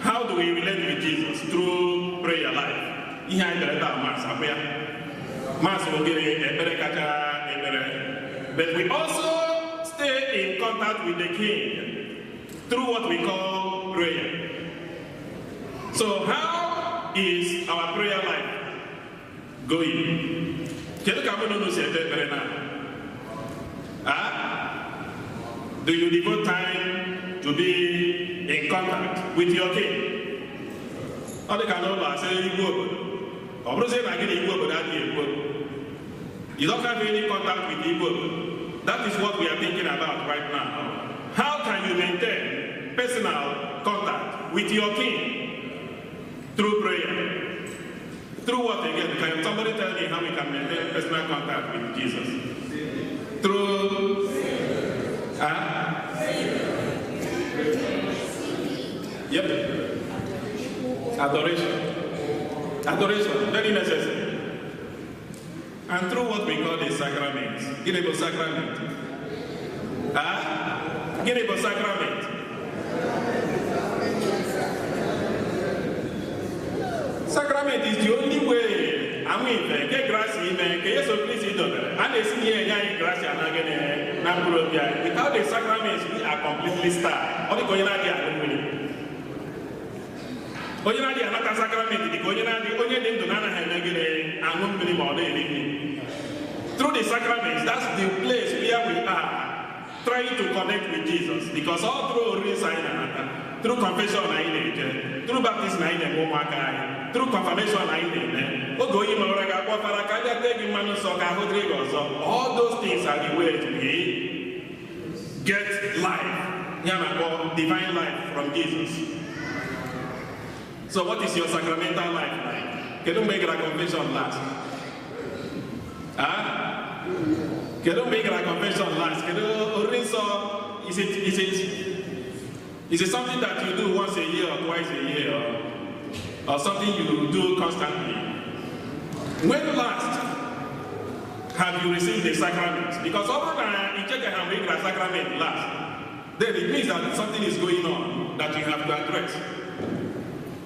How do we relate with Jesus? Through prayer life. Ihe anyị bịara taa Mass, abụ ya. Mass bụ gịnị? Ekpere kacha ekpere. But we also stay in contact with the king through what we call prayer. So how is our prayer life going? Kedu ka mụ na unu si ekpe ekpere na? Do you devote time to be in contact with your king? Ọ dị ka n'ụlọ asị igwe obodo. Ọ bụrụzie na gị na igwe obodo adịghị ekwu okwu. You don't have any contact with igwe obodo. That is what we are thinking about right now. How can you maintain personal contact with your king? Through prayer. Through what again? Can somebody tell me how we can maintain personal contact with Jesus? Through... Huh? Yep. Adoration. Adoration, very necessary. And through what we call the sacraments. Gịnị bụ sacrament? Huh? Gịnị bụ sacrament? Sacrament is the only way. Amụ ife nke grace ime nke Yesu Kristi dobere. A na-esi n'ihe enye anyị grace anaghị na mkpụrụ obi anyị. Without the sacraments, we are completely starved. Ọ dị ka onye na-adịghị aṅụ mmiri. Onye na-adịghị anata sacrament dị ka onye na-adịghị onye dị ndụ na-anaghị eme gịnị aṅụ mmiri ma ọ na-eri nri. Through the sacraments, that's the place where we are trying to connect with Jesus. Because all through oriri nsọ anyị na-anata, through confession anyị na-eje, through baptism anyị na-eme ụmụaka anyị, through confirmation anyị na-eme, oge onye mewara gị akpọfara ka abịa tee gị mmanụ nsọ ka ahụ dịrị gị ọzọ. All those things are the ways we get life, ya na-akpọ divine life from Jesus. So what is your sacramental life like? Kedu mgbe ị gara confession last? Huh? Kedu mgbe ị gara confession last? Kedu oriri nsọ? Is it something that you do once a year or twice a year, or something you do constantly? When last have you received the sacrament? Because often you check how we got sacrament last, then it means that something is going on that you have to address.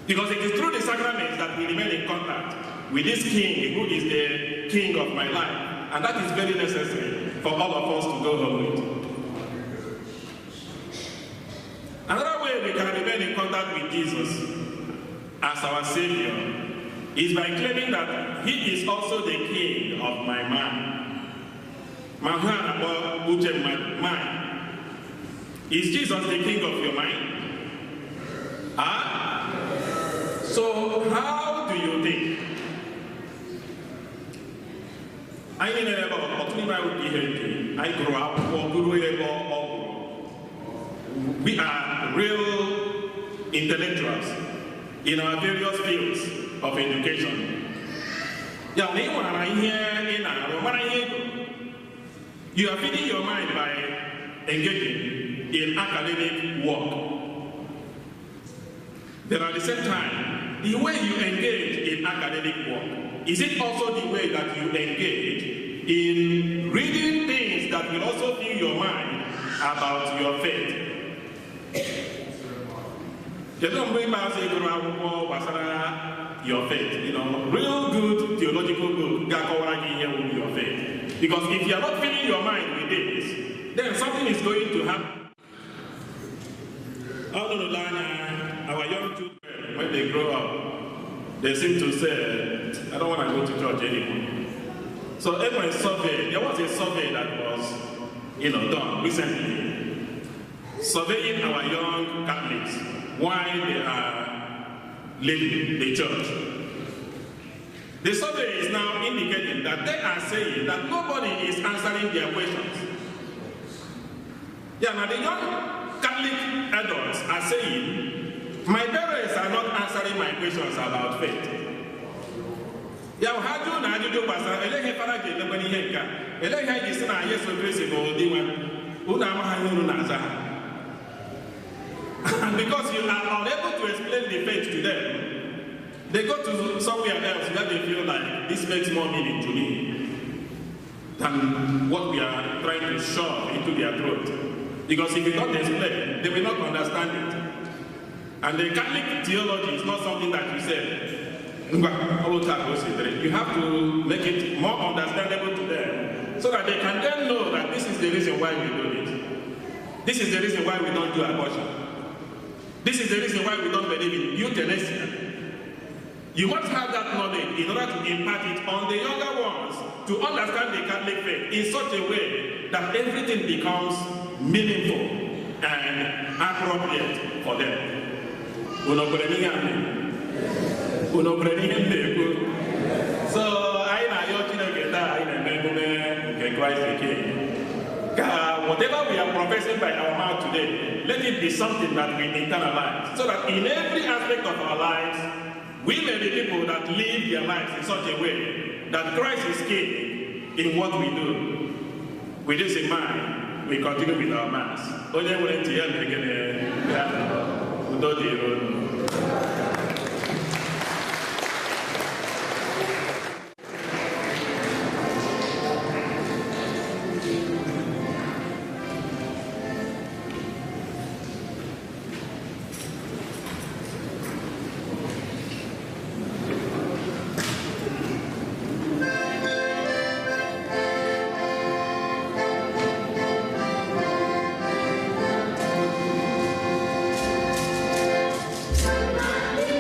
Because it is through the sacraments that we remain in contact with this king who is the king of my life. And that is very necessary for all of us to go home with. Another way we can remain in contact with Jesus as our Savior is by claiming that he is also the king of my mind. Mind. Is Jesus the king of your mind? Huh? So how do you think? Anyị na-ebe ọtụtụ n'ime anyị ihe nke anyị gụrụ akwụkwọ gụrụ ebe ọ gụrụ. We are real intellectuals in our various fields of education. Ya na ị nwara ihe ị na-arụ mara ihe ego. You are feeding your mind by engaging in academic work. Then at the same time, the way you engage in academic work, is it also the way that you engage in reading things that will also fill your mind about your faith? Kedu mgbe ikpeazụ ị gụrụ akwụkwọ gbasara your faith? Real good theological book ga-akọwara gị ihe wụ your faith. Because if you are not filling your mind with this, then something is going to happen. Our young children, when they grow up, they seem to say, I don't want to go to church anymore. So every survey, there was a survey that was, done recently, surveying our young Catholics, why they are leaving the church. The survey is now indicating that they are saying that nobody is answering their questions. Yeah, now the young Catholic adults are saying, my parents are not answering my questions about faith. Ya ha jụrụ na ajụjụ gbasara ele ihe fara ji emekwa n'ihe nke a, ele ihe anyị ji sị na Yesu Kristi bụ ụdị nwe, unu amaghị ihe unu na-aza ha. And because you are unable to explain the faith to them, they go to somewhere else where they feel like this makes more meaning to me than what we are trying to shove into their throat. Because if you don't explain, they will not understand it. And the Catholic theology is not something that you say, you have to make it more understandable to them so that they can then know that this is the reason why we do it. This is the reason why we don't do abortion. This is the reason why we don't believe in euthanasia. You must have that knowledge in order to impart it on the younger ones to understand the Catholic faith in such a way that everything becomes meaningful and appropriate for them. So I Christ the King. Whatever we are professing by our mouth today, let it be something that we internalize, so that in every aspect of our lives, we may be people that live their lives in such a way that Christ is King in what we do. With this in mind, we continue with our Mass. Onye nwere ntị ya mere gịnị? Ya udo dịrị unu. Thank you.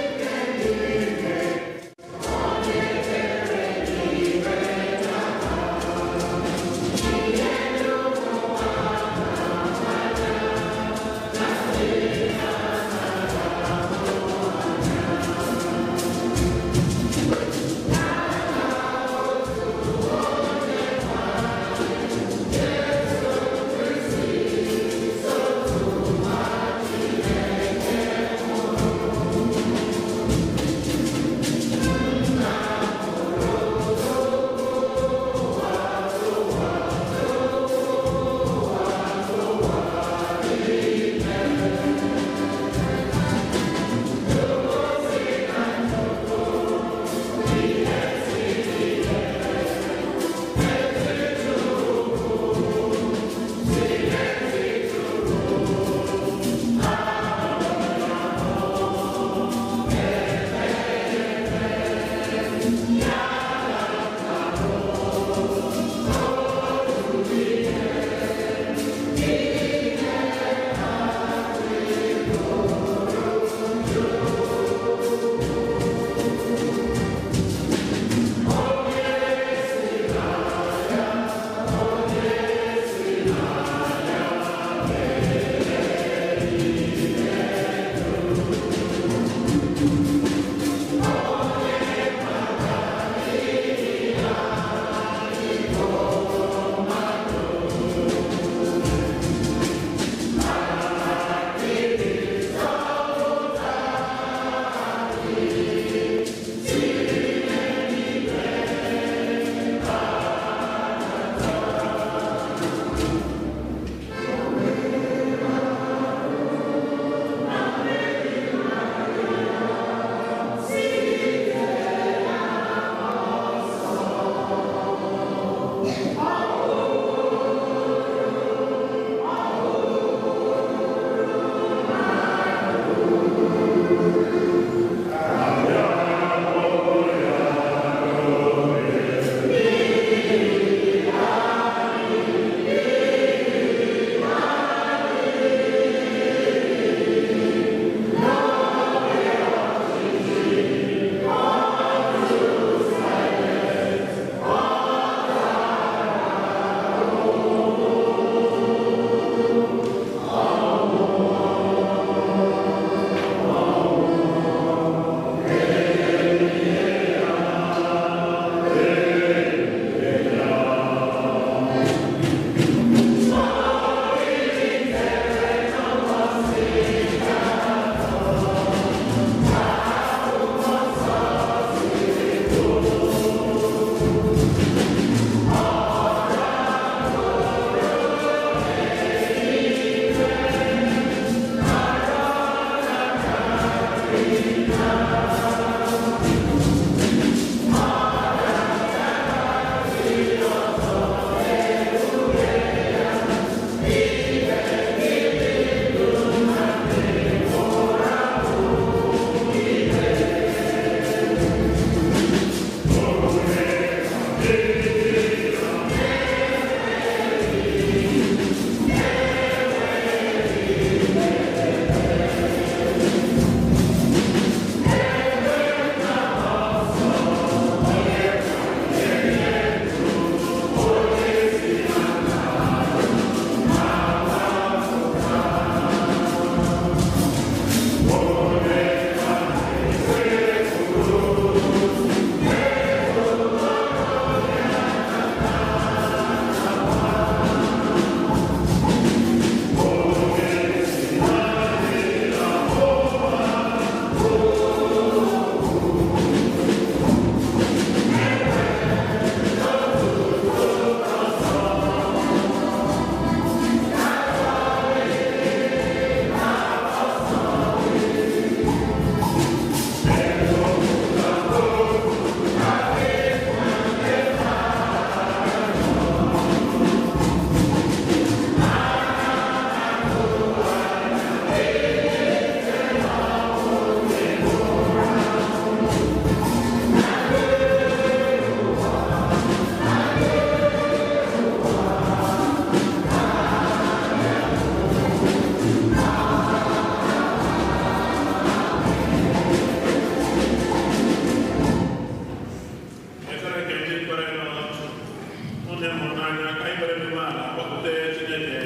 Ka anyị were umeala kpọkute Chineke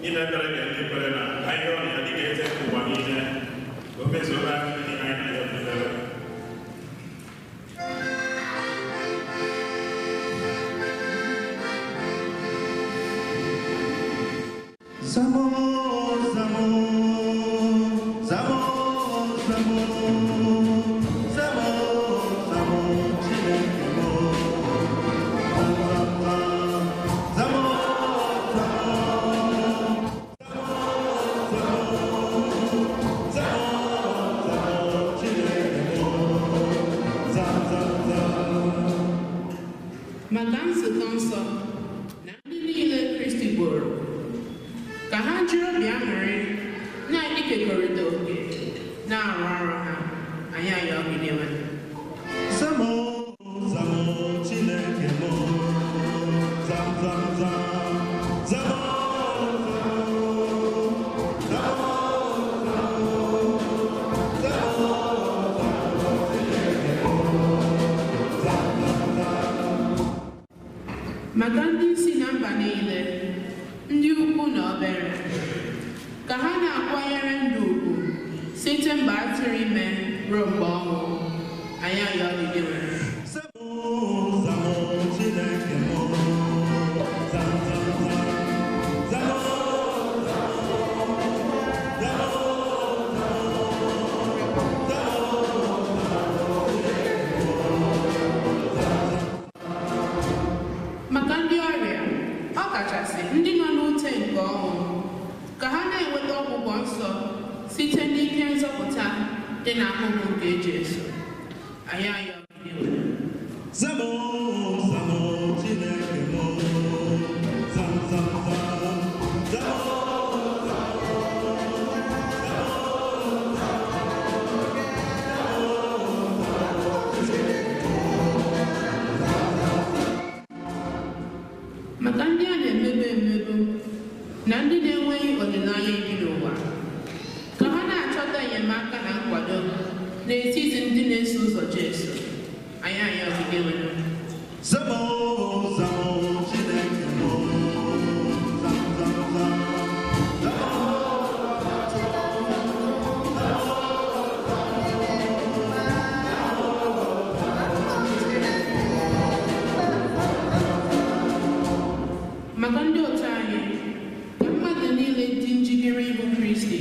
n'ime ebere nke ndị kwere na ka anyị rịọ ya dịka eze nke ụwa niile ka o mezuoro anyị ihe niile anyị na-arịọ n'ebere. Zamo, zamo, zamo, zamo, zamo, zamo, Chineke mo. Zam, zam, zam, zamo, zamo, zamo, zamo, Chineke mo. Zam, zam, zam. Maka nzukọ nsọ na ndị niile Kristi gboro, ka ha jiri obi aṅụrị na-ekekọrịta oke na-arụ ọrụ ha, anyị ayọọ gị n'enwe. Zamo, zamo, Chineke mo. Zam, zam, zam. Zamo, zamo, zamo, zamo, zamo, Chineke mo. Zam, zam, zam. Maka ndị isi na mba niile, ndị ukwu na obere, ka ha na-akwanyere ndụ ugwu site mgbe a tụrụ ime ruo mgbe ọnwụ, anyị ayọọ gị n'enwe. Zamo, zamo, Chineke mo. Zam, zam, zam. Zamo, zamo, zamo, zamo, Chineke mo. Zam, zam. Maka ndị ọrịa, ọ kachasị ndị nọ n'ute nke ọnwụ, ka ha na-enweta ọgwụgwọ nsọ site n'ike nzọpụta dị n'ahụhụ nke Jesu, anyị ayọọ gị n'enwe. Zamo, zamo, Chineke mo. Zam, zam, zam. Zamo, Maka ndị a na-emegbu emegbu na ndị na-enweghị olileanya ibi n'ụwa, ka ha na-achọta enyemaka na nkwado n'etiti ndị na-eso ụzọ Jesu, anyị ayọọ gị n'enwe. Zamo, zamo, Chineke mo. Zam, zam, zam. Zamo, Maka ndị otu anyị, ka mmadụ niile dị njikere ịbụ Kristi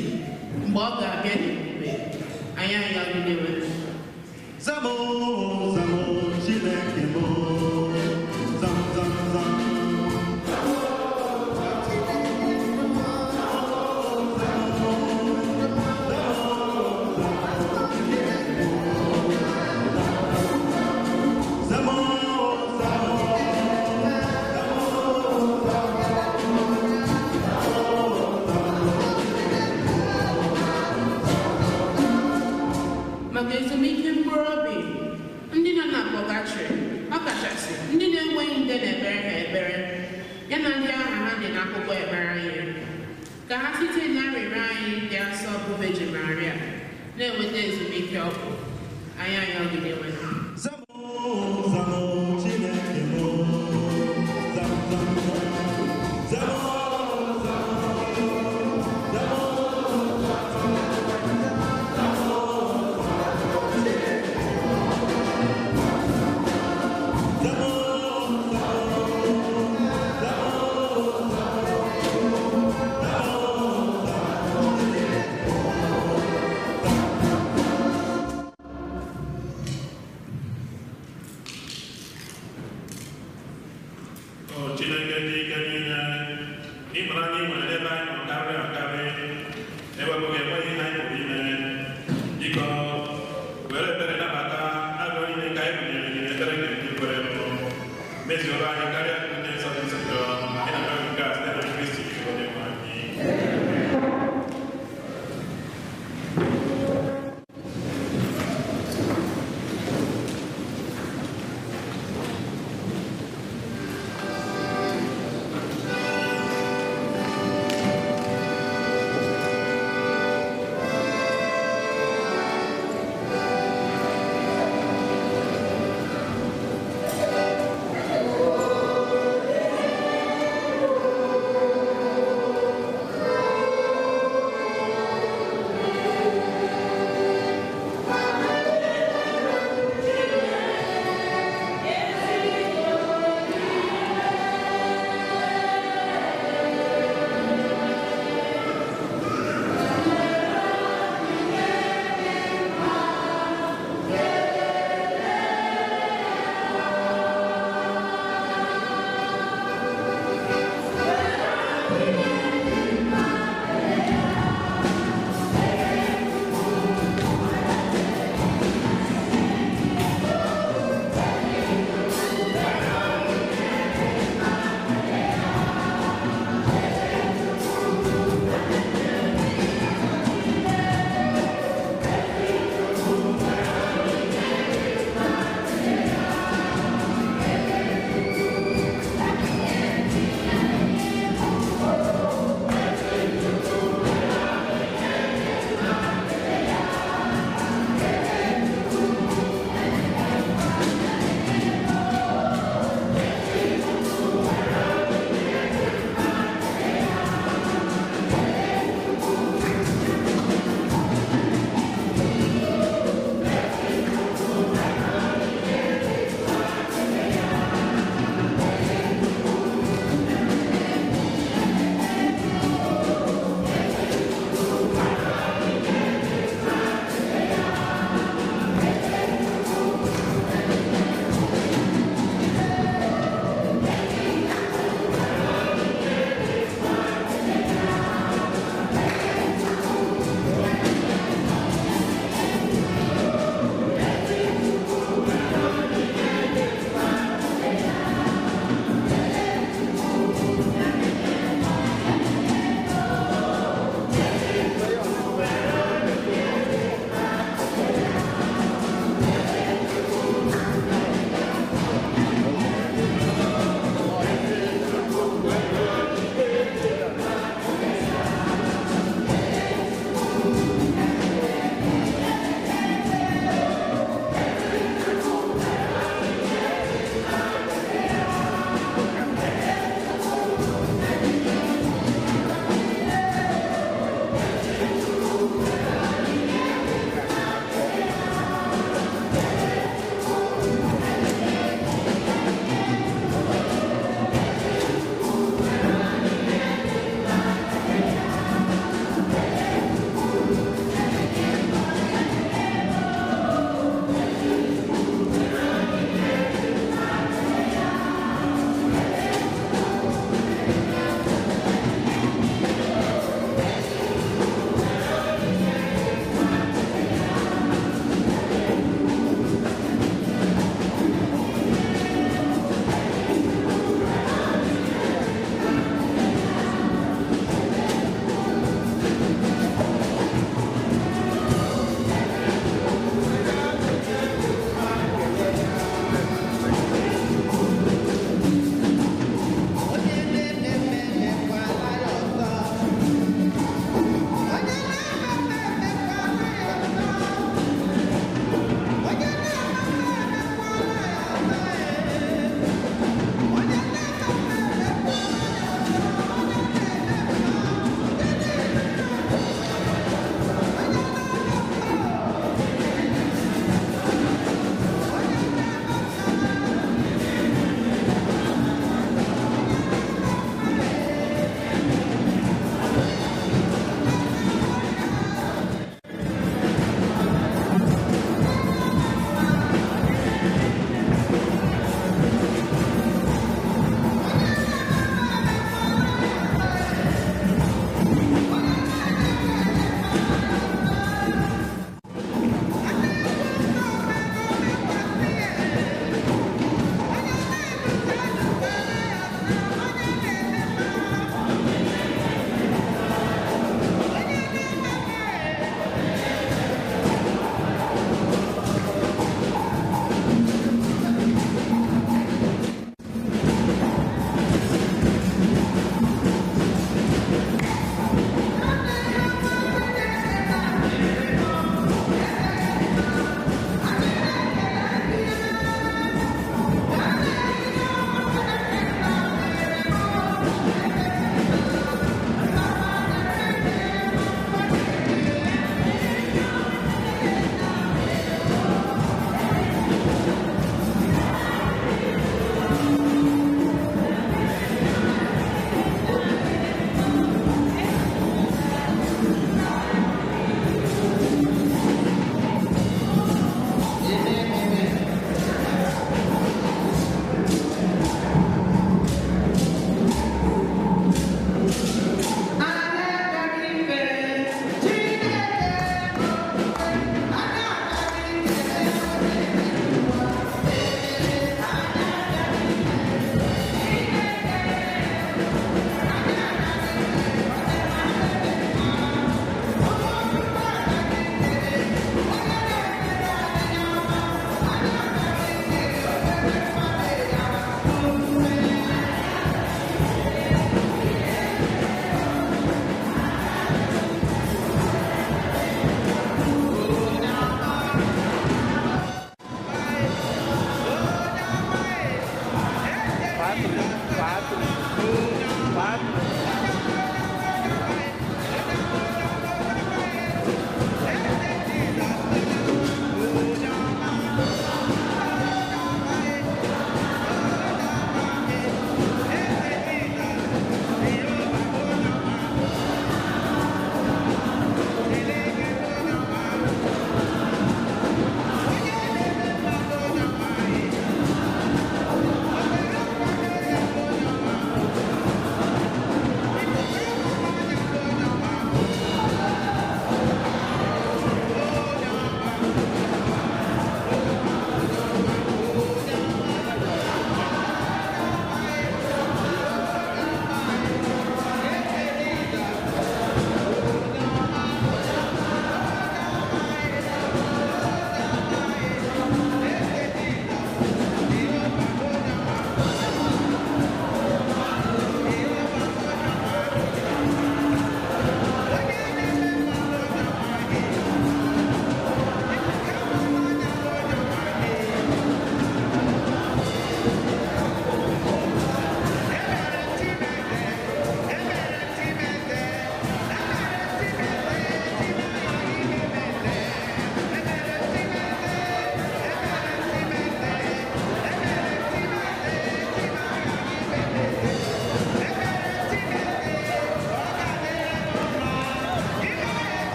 mgbe ọ ga-abịa n'ebube, anyị ayọọ gị n'enwe. Zamo, zamo, Chineke mo. Zam, zam, zam. Zamo, zamo, Maka ezumike mkpụrụ obi ndị nọ na pọgatrị, ọkachasị ndị na-enweghị ndị na-ekpere ha ekpere, ya na ndị aha ha dị n'akwụkwọ ekpere anyị, ka ha site na arịrịọ anyị dị asọ bụ Virgin Maria na-enweta ezumike ọkụ, anyị ayọọ gị n'enwe. Zamo, zamo, Chineke mo. Zam, zam, zam. Zamo, zamo, zamo, zamo, O Chineke dị ike niile, ịmara anyị nwere n'ebe anyị nọ karịa akarị, ewepụghị enweghị ihe anyị pụrụ ime. Biko, were ebere nabata arịọ niile ka anyị bunyere gị n'ebere nke ndị kwere nụ. Mezuoro anyị karịa ndị nsọ dị nsọ anyị na-arịọ gị nke a site na Kristi onye nwe anyị. Zamo,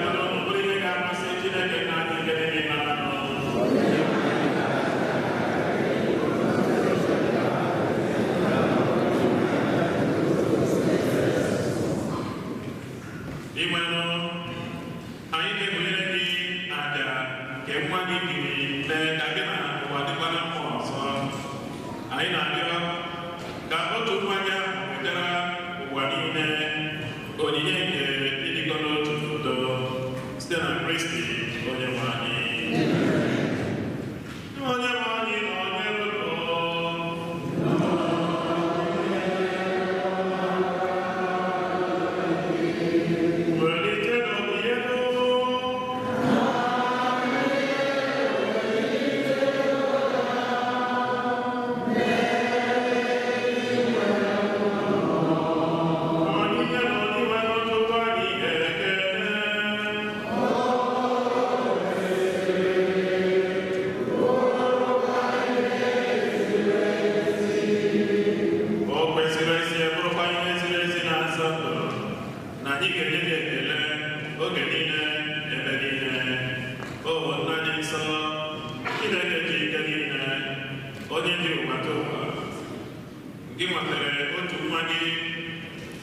bụrụ bụrụ ihe ga-amasị Chineke na anyị nke dị n'ime anụ. Inwenụ, anyị na-ebunyere gị àjà nke nwa gị jiri mee ka gị na ụwa dịkwa na mma ọzọ. Anyị na-arịọ ka otu nwa gị ahụ wetara ụwa niile onyinye nke ịdịkọ n'otu n'udo site na Kristi onye nwe anyị. Onye nwe anyị na onye rụrụ. Welite n'obi elu. Onyinye na onye n'ọtụtụ anyị ekele. O kwesịrị ezi bụrụkwa ihe ziri ezi na nsọ ndụ na anyị ga-enye gị ekele oge niile ebe niile. O nna dị nsọ, Chineke ji ike niile, onye dị ụwa ụwa, gị nwetara otu nwa gị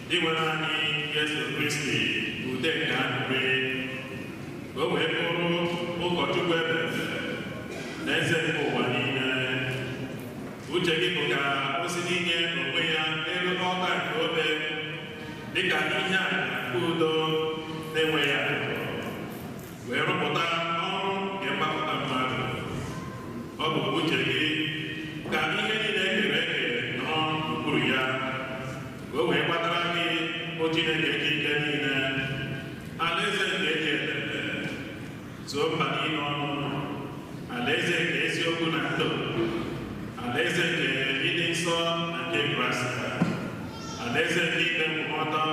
dị nwere anyị Jesu Kristi ude nke aṅụrị, ka o wee bụrụ ụkọchukwu ebere na eze nke ụwa niile. Uche gị bụ ka o si n'inye onwe ya n'elu ọta nke obe dịka ihe a nke udo na-enweghị atụ, wee rụpụta ọrụ nke mgbapụta mmadụ. Ọ bụ uche gị ka ihe niile e kere eke nọ n'okpuru ya, ka o wee gbatara gị, o Chineke ji ike niile, alaeze nke eji ebebe zuo mba niile ọnụ, alaeze nke eziokwu na ndụ, alaeze nke ịdị nsọ na nke grasịa, alaeze nke ikpe nkwụmọtọ,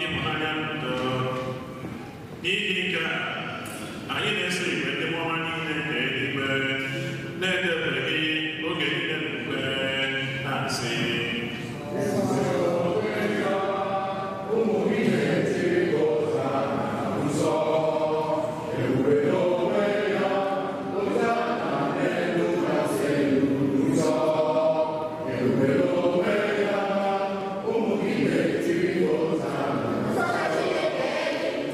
ịhụnanya na udo. N'ihi nke a, anyị na-eso igwe ndị mmụọ ọma niile nke eluigwe na-edebe gị oge niile n'ukwe na-asị: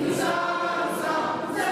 Nsọ, nsọ, nsọ.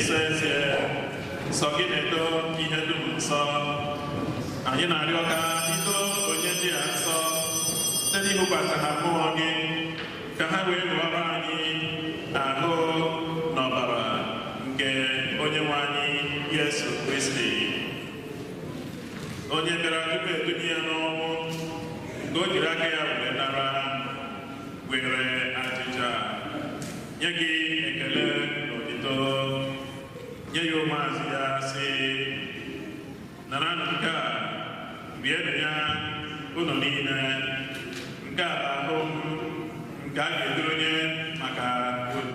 nsọ ezie, sọ gị na-edo ihe dum nsọ. Anyị na-arịọ ka ido onye ndị a nsọ site n'ịhụkwasị ha mmụọ gị, ka ha wee ghọrọ anyị ahụ na ọbara nke onye nwe anyị Yesu Kristi, onye bịara tupu edunye ya n'ọnwụ, nke o jiri aka ya wee nara, were achịcha nye gị ekele na otito, nye ya ụmụazụ ya sị, naranụ nke a, rienụ ya unu niile, nke a bụ ahụ m nke a ga-eduru nye maka unu.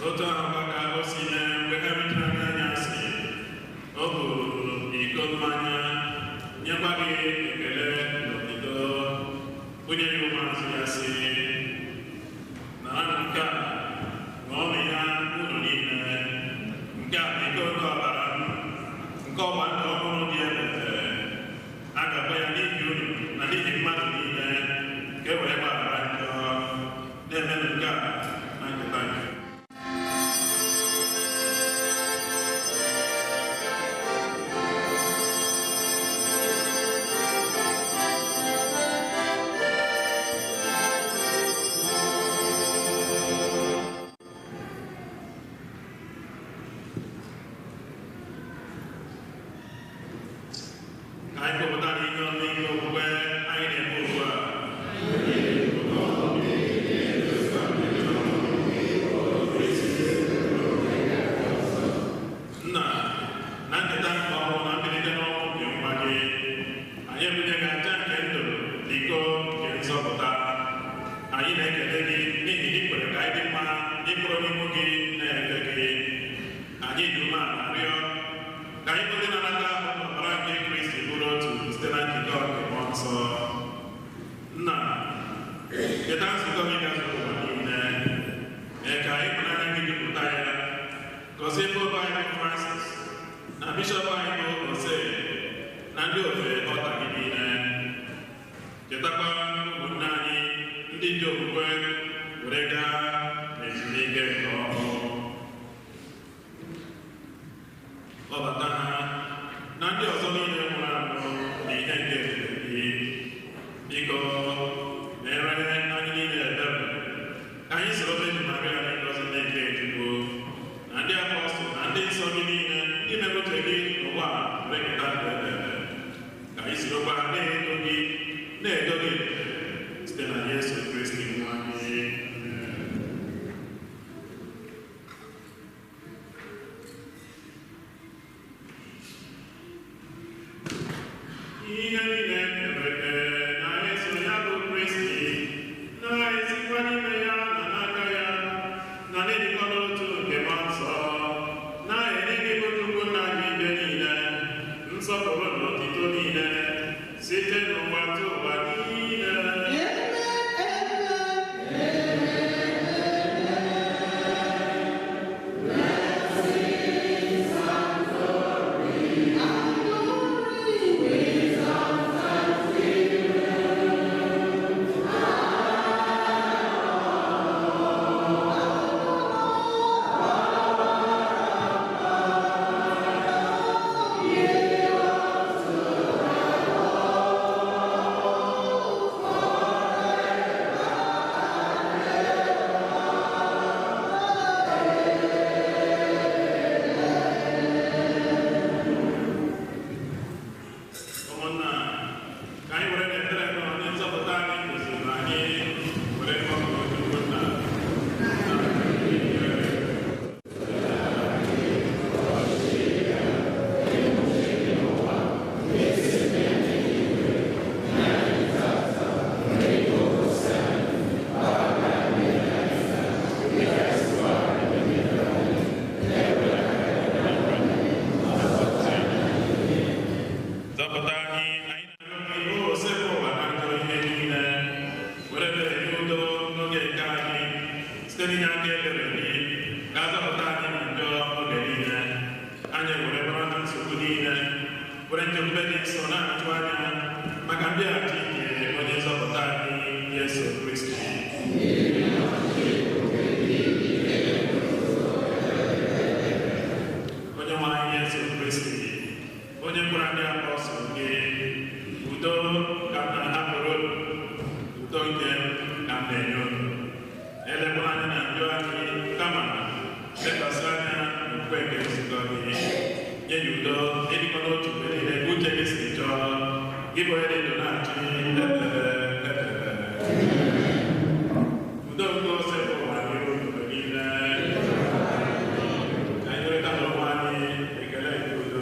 Otu ahụ ka o si mee mgbe ha richara n'anyasị, o buuru iko mmanya, nyekwa gị ekele na otito, onye ya ụmụazụ ya sị, naranụ nke a, ṅụọnụ ya unu niile, nke a bụ iko nke ọbara m, nke ọgba ndụ ọhụrụ dị ebube, a ga-agba ya n'ihi unu na n'ihi mmadụ niile, ka e wee gbaghara njọ. Na-emenụ nke a na ncheta nke. Anyị kpọpụtara ihe ọnụ ihe okwukwe anyị na-eme ugbu a. Nna, na ncheta nke ọnwụ na mbilite n'ọnwụ nke nwa gị, anyị ebunye gị aja nke ndụ na iko nke nzọpụta. Anyị na-ekele gị n'ihi na ị kwere ka anyị dị mma ịbụrụ n'ihu gị na-efe gị. Anyị dị umeala rịọ ka anyị bụ ndị na-anata ọbara nke Kristi bụrụ otu site na njikọ nke Mmụọ Nsọ. Nna, cheta nzukọ gị gazuru ụwa niile, mee ka ịhụnanya gị jupụta ya. Gọzie Popu anyị bụ Francis na Bishọp anyị bụ Ose na ndị ofe ọta gị niile. Chetakwa ụmụnne anyị ndị ji okwukwe were gaa n'ezumike nke ọhụụ. Kpọbata ha na ndị ọzọ niile nwụrụ anwụ na ihe nke ebube gị. Biko, meere anyị niile ebere, ka anyị soro Virgin Maria na ngọzi na-eke Chukwu, na ndị apọstụl na ndị nsọ gị niile, ndị mere uche gị n'ụwa a were keta ndụ ebebe. Ka anyị sorokwa ha na-eto gị na-edo gị ebube site na Yesu Kristi nwa anyị. Ihe niile kere eke na-eso ya bụ Kristi, na-esikwa n'ime ya na n'aka ya, na n'ịdịkọ n'otu nke Mmụọ Nsọ, na-enye gị bụ Chukwu nna gị ike niile, nsọpụrụ na otito niile, site n'ụwa tụ ụwa niile. Amen. Anyị were bara na nsogbu niile, were nchekwube dị nsọ na-atụ anya maka mbịaghachi nke onye nzọpụta anyị Yesu Kristi. Onye nwe anyị Yesu Kristi, onye gwara ndị apọstụl gị, udo ka m na-ahapụrụ unu, udo nke m ka m na-enye unu. Elekwala anya na njọ anyị, kama lekwasị anya n'okwukwe nke nzukọ gị. Nye ya udo, ịdịkwa n'otu mgbe niile ka uche gị si chọọ, gị bụ onye dị ndụ na-achị ebebe ebebe. Udo nke ose bụ ụwa gị mgbe niile. Ka anyị rịọta n'onwe anyị ekele nke udo.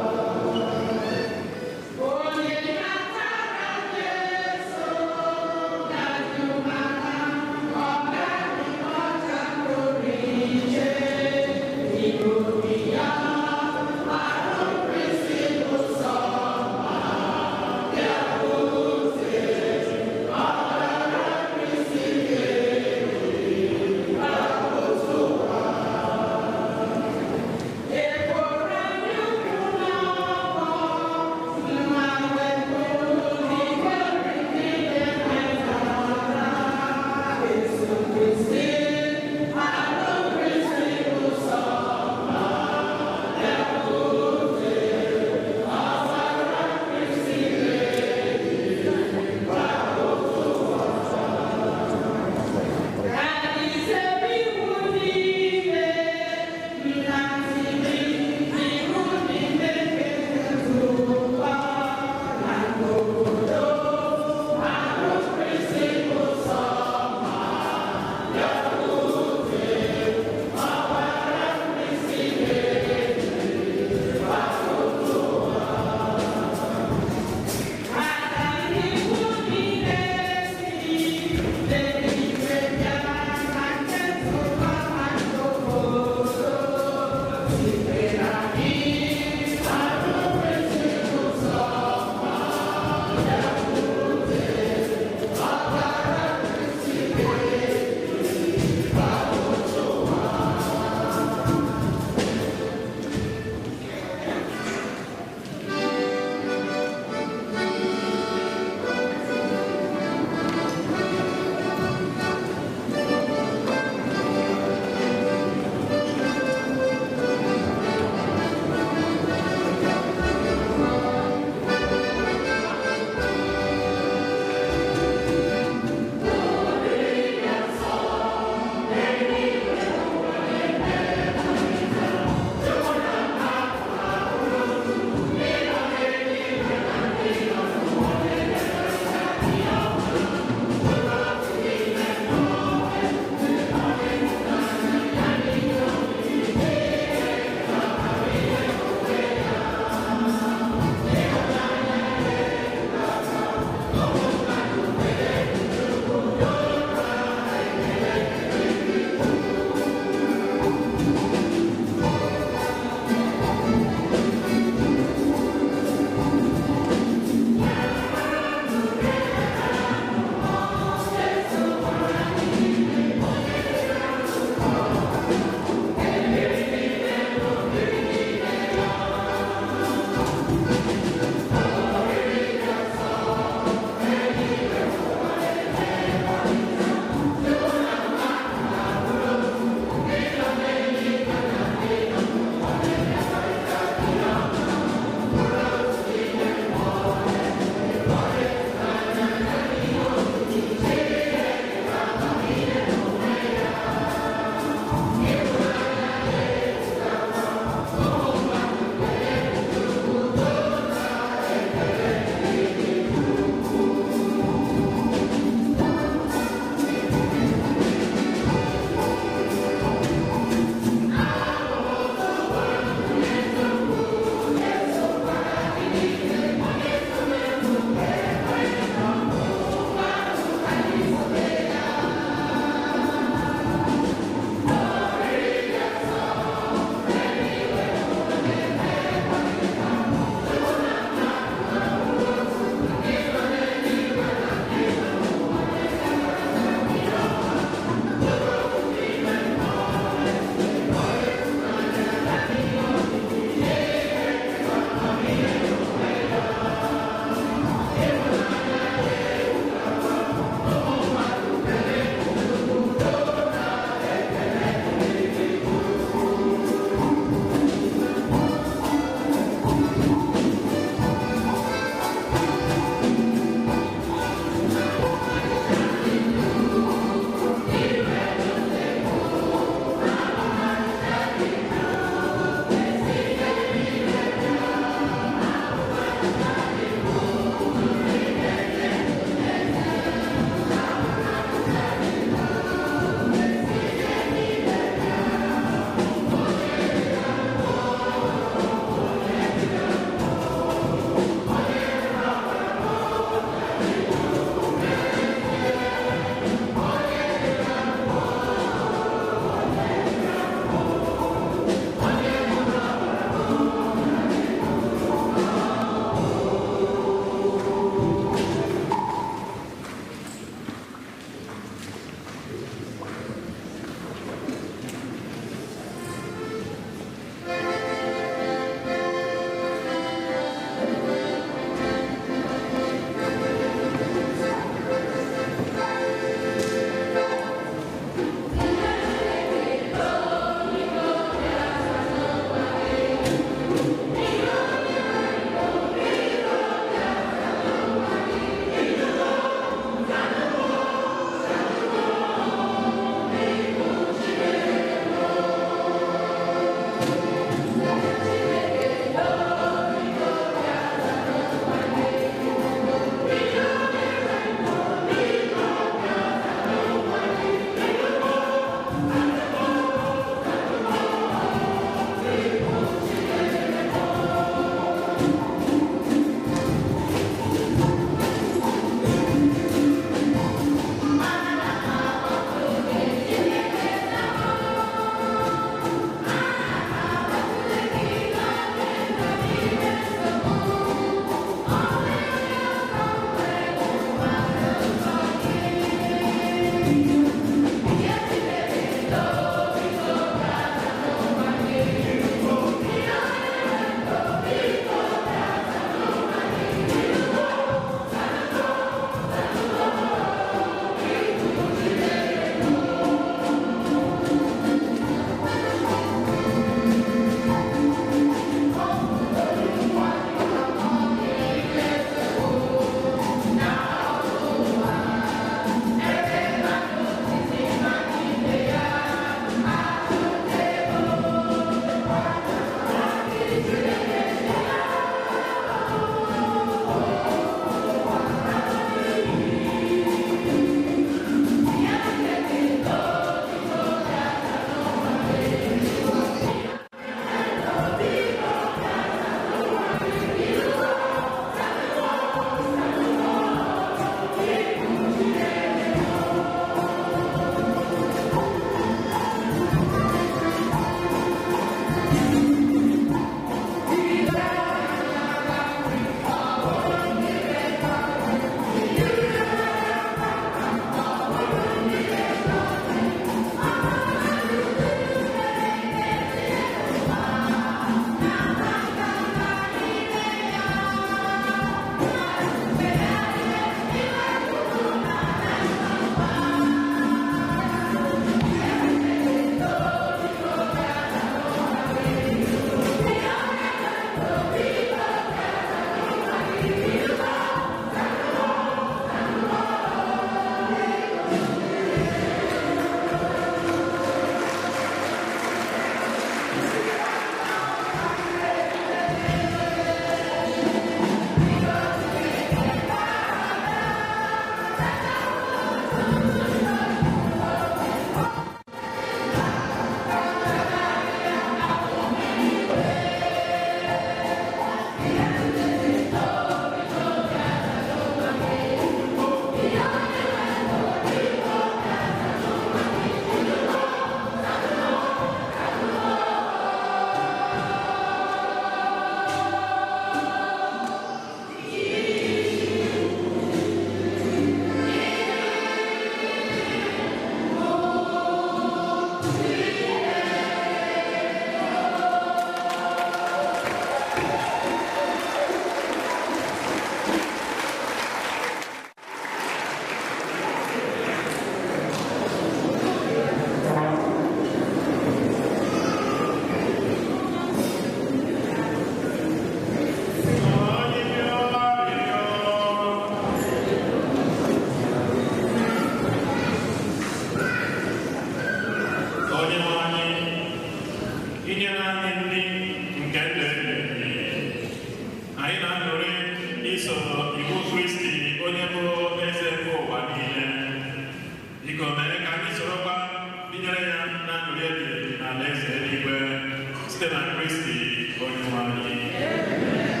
Kristi Onyenwe anyị.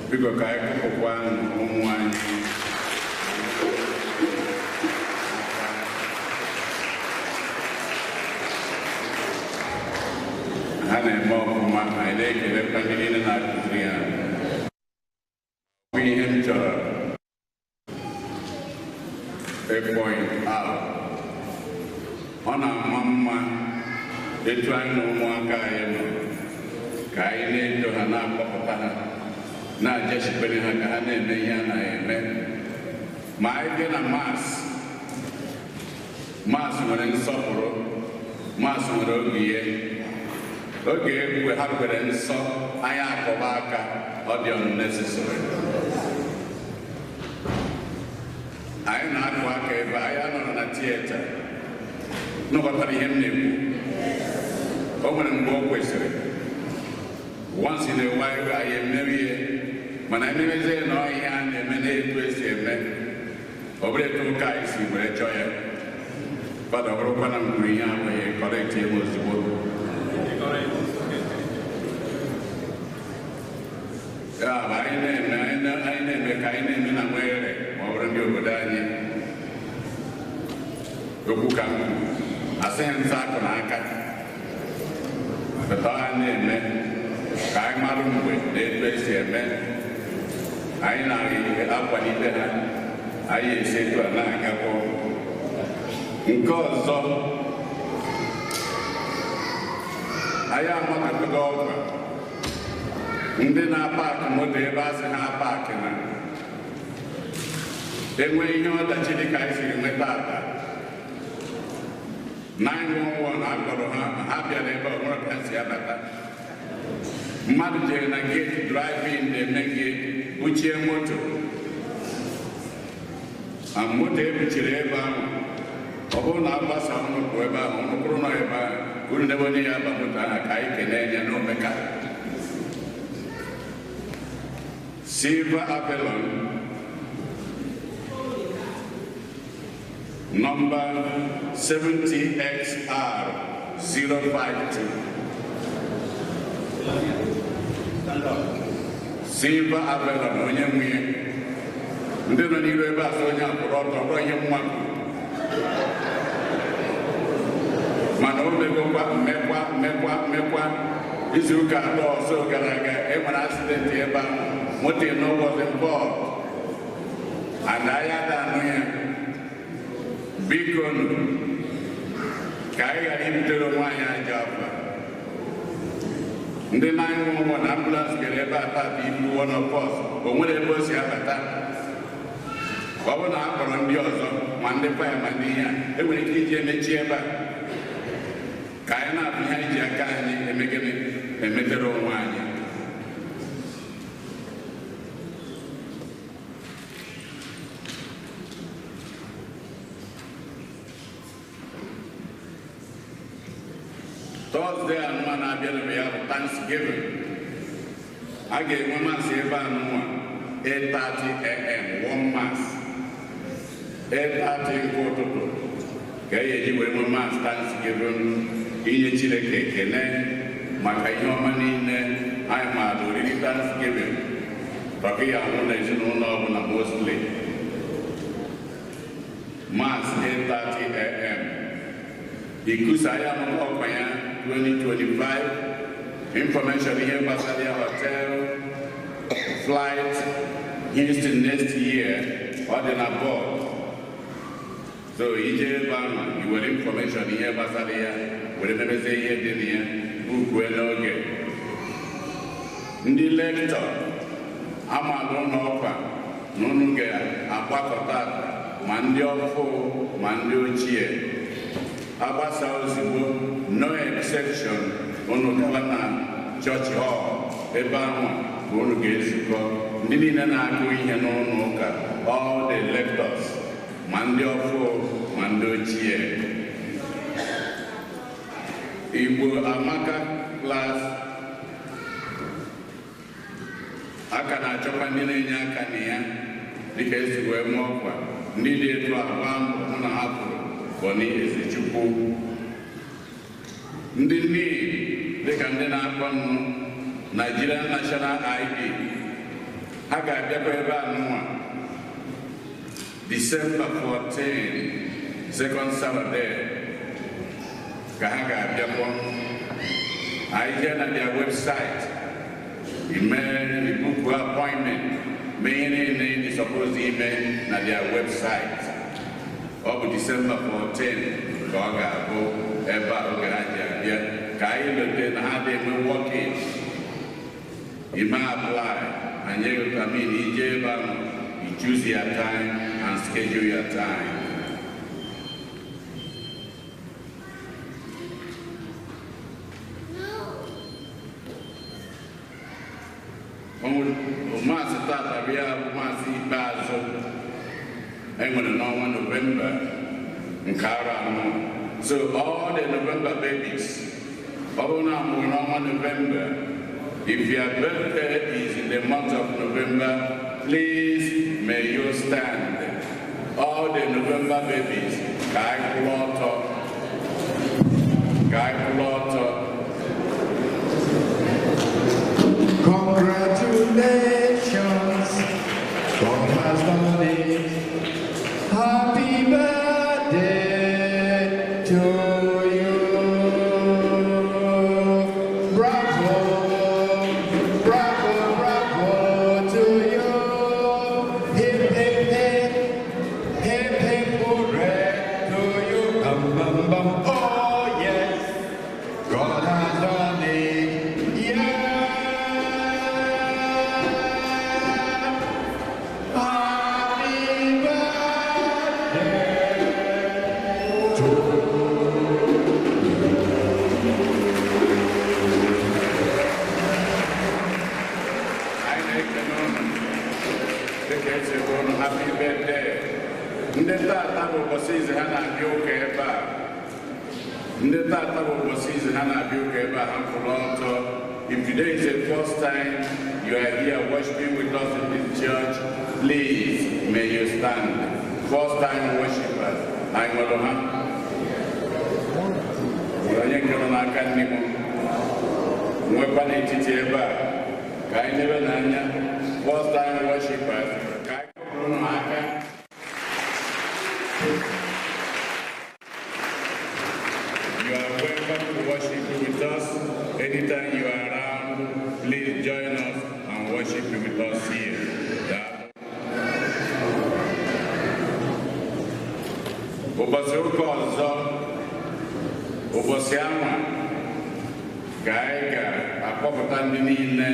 Biko ka anyị kụpụkwa ụmụ anyị. Ha na-eme ọfụma, anyị na-ekelekwa ndị niile na-akụziri ha. Ọ bụ ihe m chọrọ point out. Ọ na-ama mma etu anyị na ụmụaka anyị nọ ka anyị na-eto ha, na-akpọpụta ha, na-ajechikwere ha ka ha na-eme ihe a na-eme. Ma anyị bịa na Mass, Mass nwere nsọpụrụ, Mass nwere oge ihe oge egwu ha kwere nsọ anyị akọba aka, ọ dị unnecessary. Anyị na-akụ aka ebe anyị anọrọ na theatre nụkọtara ihe m na-ekwu. O nwere mgbe o kwesịrị, once in a while anyị emewe ihe, mana ememezie na ọ ihe a na-eme na-etu esi eme, ọ bụrụ etu ụka anyị si were chọọ ya. Fada, ọ bụrụkwa na m kwuru ihe abụghị correct eme ozugbo. Ya bụ anyị na-eme anyị na-eme ka anyị na-eme na nwere ma ọ bụrụ ndị obodo anyị okwu ka m kwuru, asịghị nsa akụ na aka pụta. Ha na-eme ka anyị mara mgbe na etu esi eme. Anyị na-akwalite ha, anyị esi etu a na-agakwa. Nke ọzọ, anyị amakọtago ọkwa ndị na-apakị moto ebe a sị ha apakị na enwe ihe ọdachi dịka anyị siri nweta ata 911 akpọrọ ha, ha bịara ebe ọ nwere ka ha si abata. Mmadụ jere na gate driving na-eme gị buchie moto, ma moto ebuchiri ebe ahụ, ọ bụrụ na agbasa ụnụ pụọ ebe ahụ, ụnụ bụrụ nọ ebe ahụ, unu nebe onye ya aba moto ahụ ka anyị kelee ya n'omeka. Silver Avalon number 70XR 052. Silver Avalon, onye nwunye ndị nọ n'iru ebe a sị onye akwụrụ ọtọ, ọ bụrụ ihe nwa kwuru, mana o megokwa mmekwa mmekwa mmekwa. Izu ụka 3 ọzọ gara aga e nwere accident ebe ahụ, moto no was involved and anyị ada anụ ya. Biko nụ, ka anyị ghara ibutere onwe anyị aja afa. Ndị 911 na ambulance gara ebe a tata ibu one of us, o nwere ebe o si abata. Ọ bụrụ na a kpọrọ ndị ọzọ, ma ndị fire ma ndị ihe a, enwere ike iji emechi ebe a ka anyị na-abụ ihe anyị ji aka anyị eme gịnị, emetere onwe anyị. Thursday anụma na-abịa n'ebe ya bụ Thanksgiving. A ga-enwe Mass ebe anụnwa 8:30 a.m., one Mass 8:30 nke ụtụtụ ka e eji wee nwee Mass Thanksgiving, inye Chineke ekele maka ihe ọma niile anyị maara. Oriri Thanksgiving tọkị ya nwụ na ezinụlọ ọbụla, mostly Mass 8:30 a.m. Ikusa ya amụma ọkwa ya 2025 information ihe gbasara ya, hotel, flight, Houston next year, ọ dị na board. So ije ebe ahụ i were information ihe gbasara ya were memezie ihe dị na ya bukue n'oge. Ndị lector amalụ n'ọkwa na unu ga-agbakọta ma ndị ọfụ ma ndị ochie agbasa ozugbo, no exception. Unu gaba na church hall ebe ahụ ka unu ga-ezukọ, ndị niile na-agụ ihe n'ụlọ ụka, all the lectors, ma ndị ọfụ ma ndị ochie. Igbo Amaka class A ka na-achọkwa ndị na-enye aka na ya dịka esi wee mụọ ọkwa ndị dị etu a gbaa mbọ hụ na ha pụrụ Bọni Ezechukwu. Ndị NIN, dịka ndị na-akpọ nnụ Nigerian National ID, ha ga-abịakwa ebe a nụnwa December 14, second Saturday, ka ha ga-abịakwa. Anyị jee na their website, ime ibuku appointment, mee ihe niile ị suppose ime na their website. Ọ bụ December 14 ka ọ ga-abụ ebe a oge ha ji abịa ka anyị lote na ha dị enwe walk-in. Ime apply, anyị, I mean, ije ebe ahụ, you choose your time and schedule your time. Mass tata bịa bụ Mass ikpeazụ enwere n'ọnwa Novemba nke arọ anọ. So all the November babies, ọ bụrụ na amụrụ n'ọnwa November, if your birthday is in the month of November, please may you stand. All the November babies, ka anyị kwụrụ ọtọ, ka anyị kwụrụ ọtọ. Congratulations, God has done it. Happy birthday to you. Bravo, bravo, bravo to you. Hip, hip, hip, hip, hip, hooray to you. Bum, bum, bum, oh yes, God has done it. Yeah. Happy birthday to. Anyị na-ekene ụnụ dịka esi gwa ụnụ happy birthday. Ndị tata bụ ụbọchị izi ha na-abịa ụka ebe a, ndị tata bụ ụbọchị izi ha na-abịa ụka ebe a, ha kwụrụ ọtọ. If today is the first time you are here worshiping with us in this church, please may you stand. First time worshipers, anyị nwere ha. Nwere onye nke nọ n'aka nne m, nwekwa n'etiti ebe a, ka anyị lebe n'anya. First time worshipers, ka anyị kụpụrụ ụnụ aka. You are welcome to worship with us. Anytime you are around, please join us and worship with us here. Daalụ. Ụbọchị ụka ọzọ, ụbọchị anwa ka anyị ga-akpọpụta ndị niile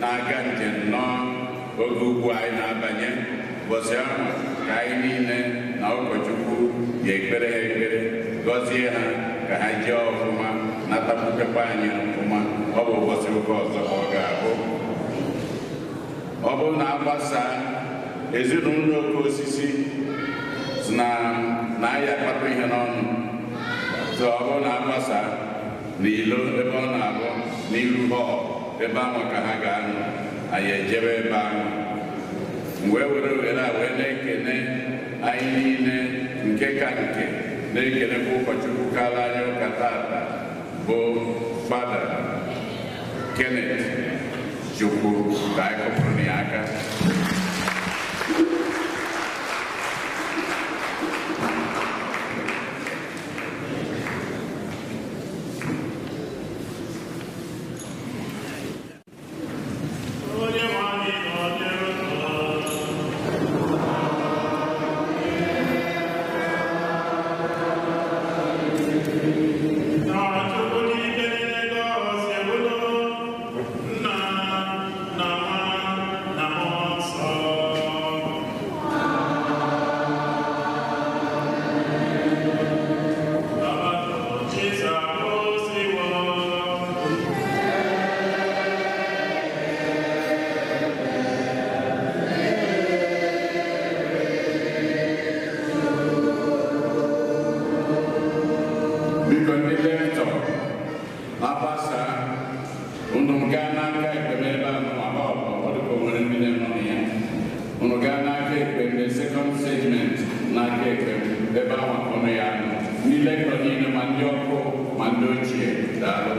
na-aga njem n'oge ugwu anyị na-abanye. Ụbọchị ahụ ka anyị niile na ụkọchukwu ga-ekpere ha ekpere, gọzie ha ka ha jee ọfụma, natakwutekwa anyị ọfụma. Ọ bụ ụbọchị ụka ọzọ ka ọ ga-abụ. Ọ bụrụ na agbasa ezinụlọ oke osisi si na anyị akpata ihe n'ọnụ, so ọ bụrụ na agbasa n'ilo ebe ọ na-abụ n'iru hall ebe ahụ ka ha ga-anọ, anyị ejebe ebe ahụ. M wee were ohere a wee na-ekene anyị niile, nke ka nke na-ekenekwa ụkọchukwu kara anyị ụka tata bụ Fada Kenneth Chukwu, ka anyị kụpụrụ ya aka. Onye nwe anyị nọnyere unu. Na Chukwu n'ike niile gọzie unu, Nna na Nwa na Mmụọ Nsọ. Labanụ Jizọs iwo. Unu gaa n'aka ekpe, the second segment n'aka ekpe, ebe ahụ unu ya nọ. Ndị lector niile, ma ndị ọkụ ma ndị ochie, daalụ.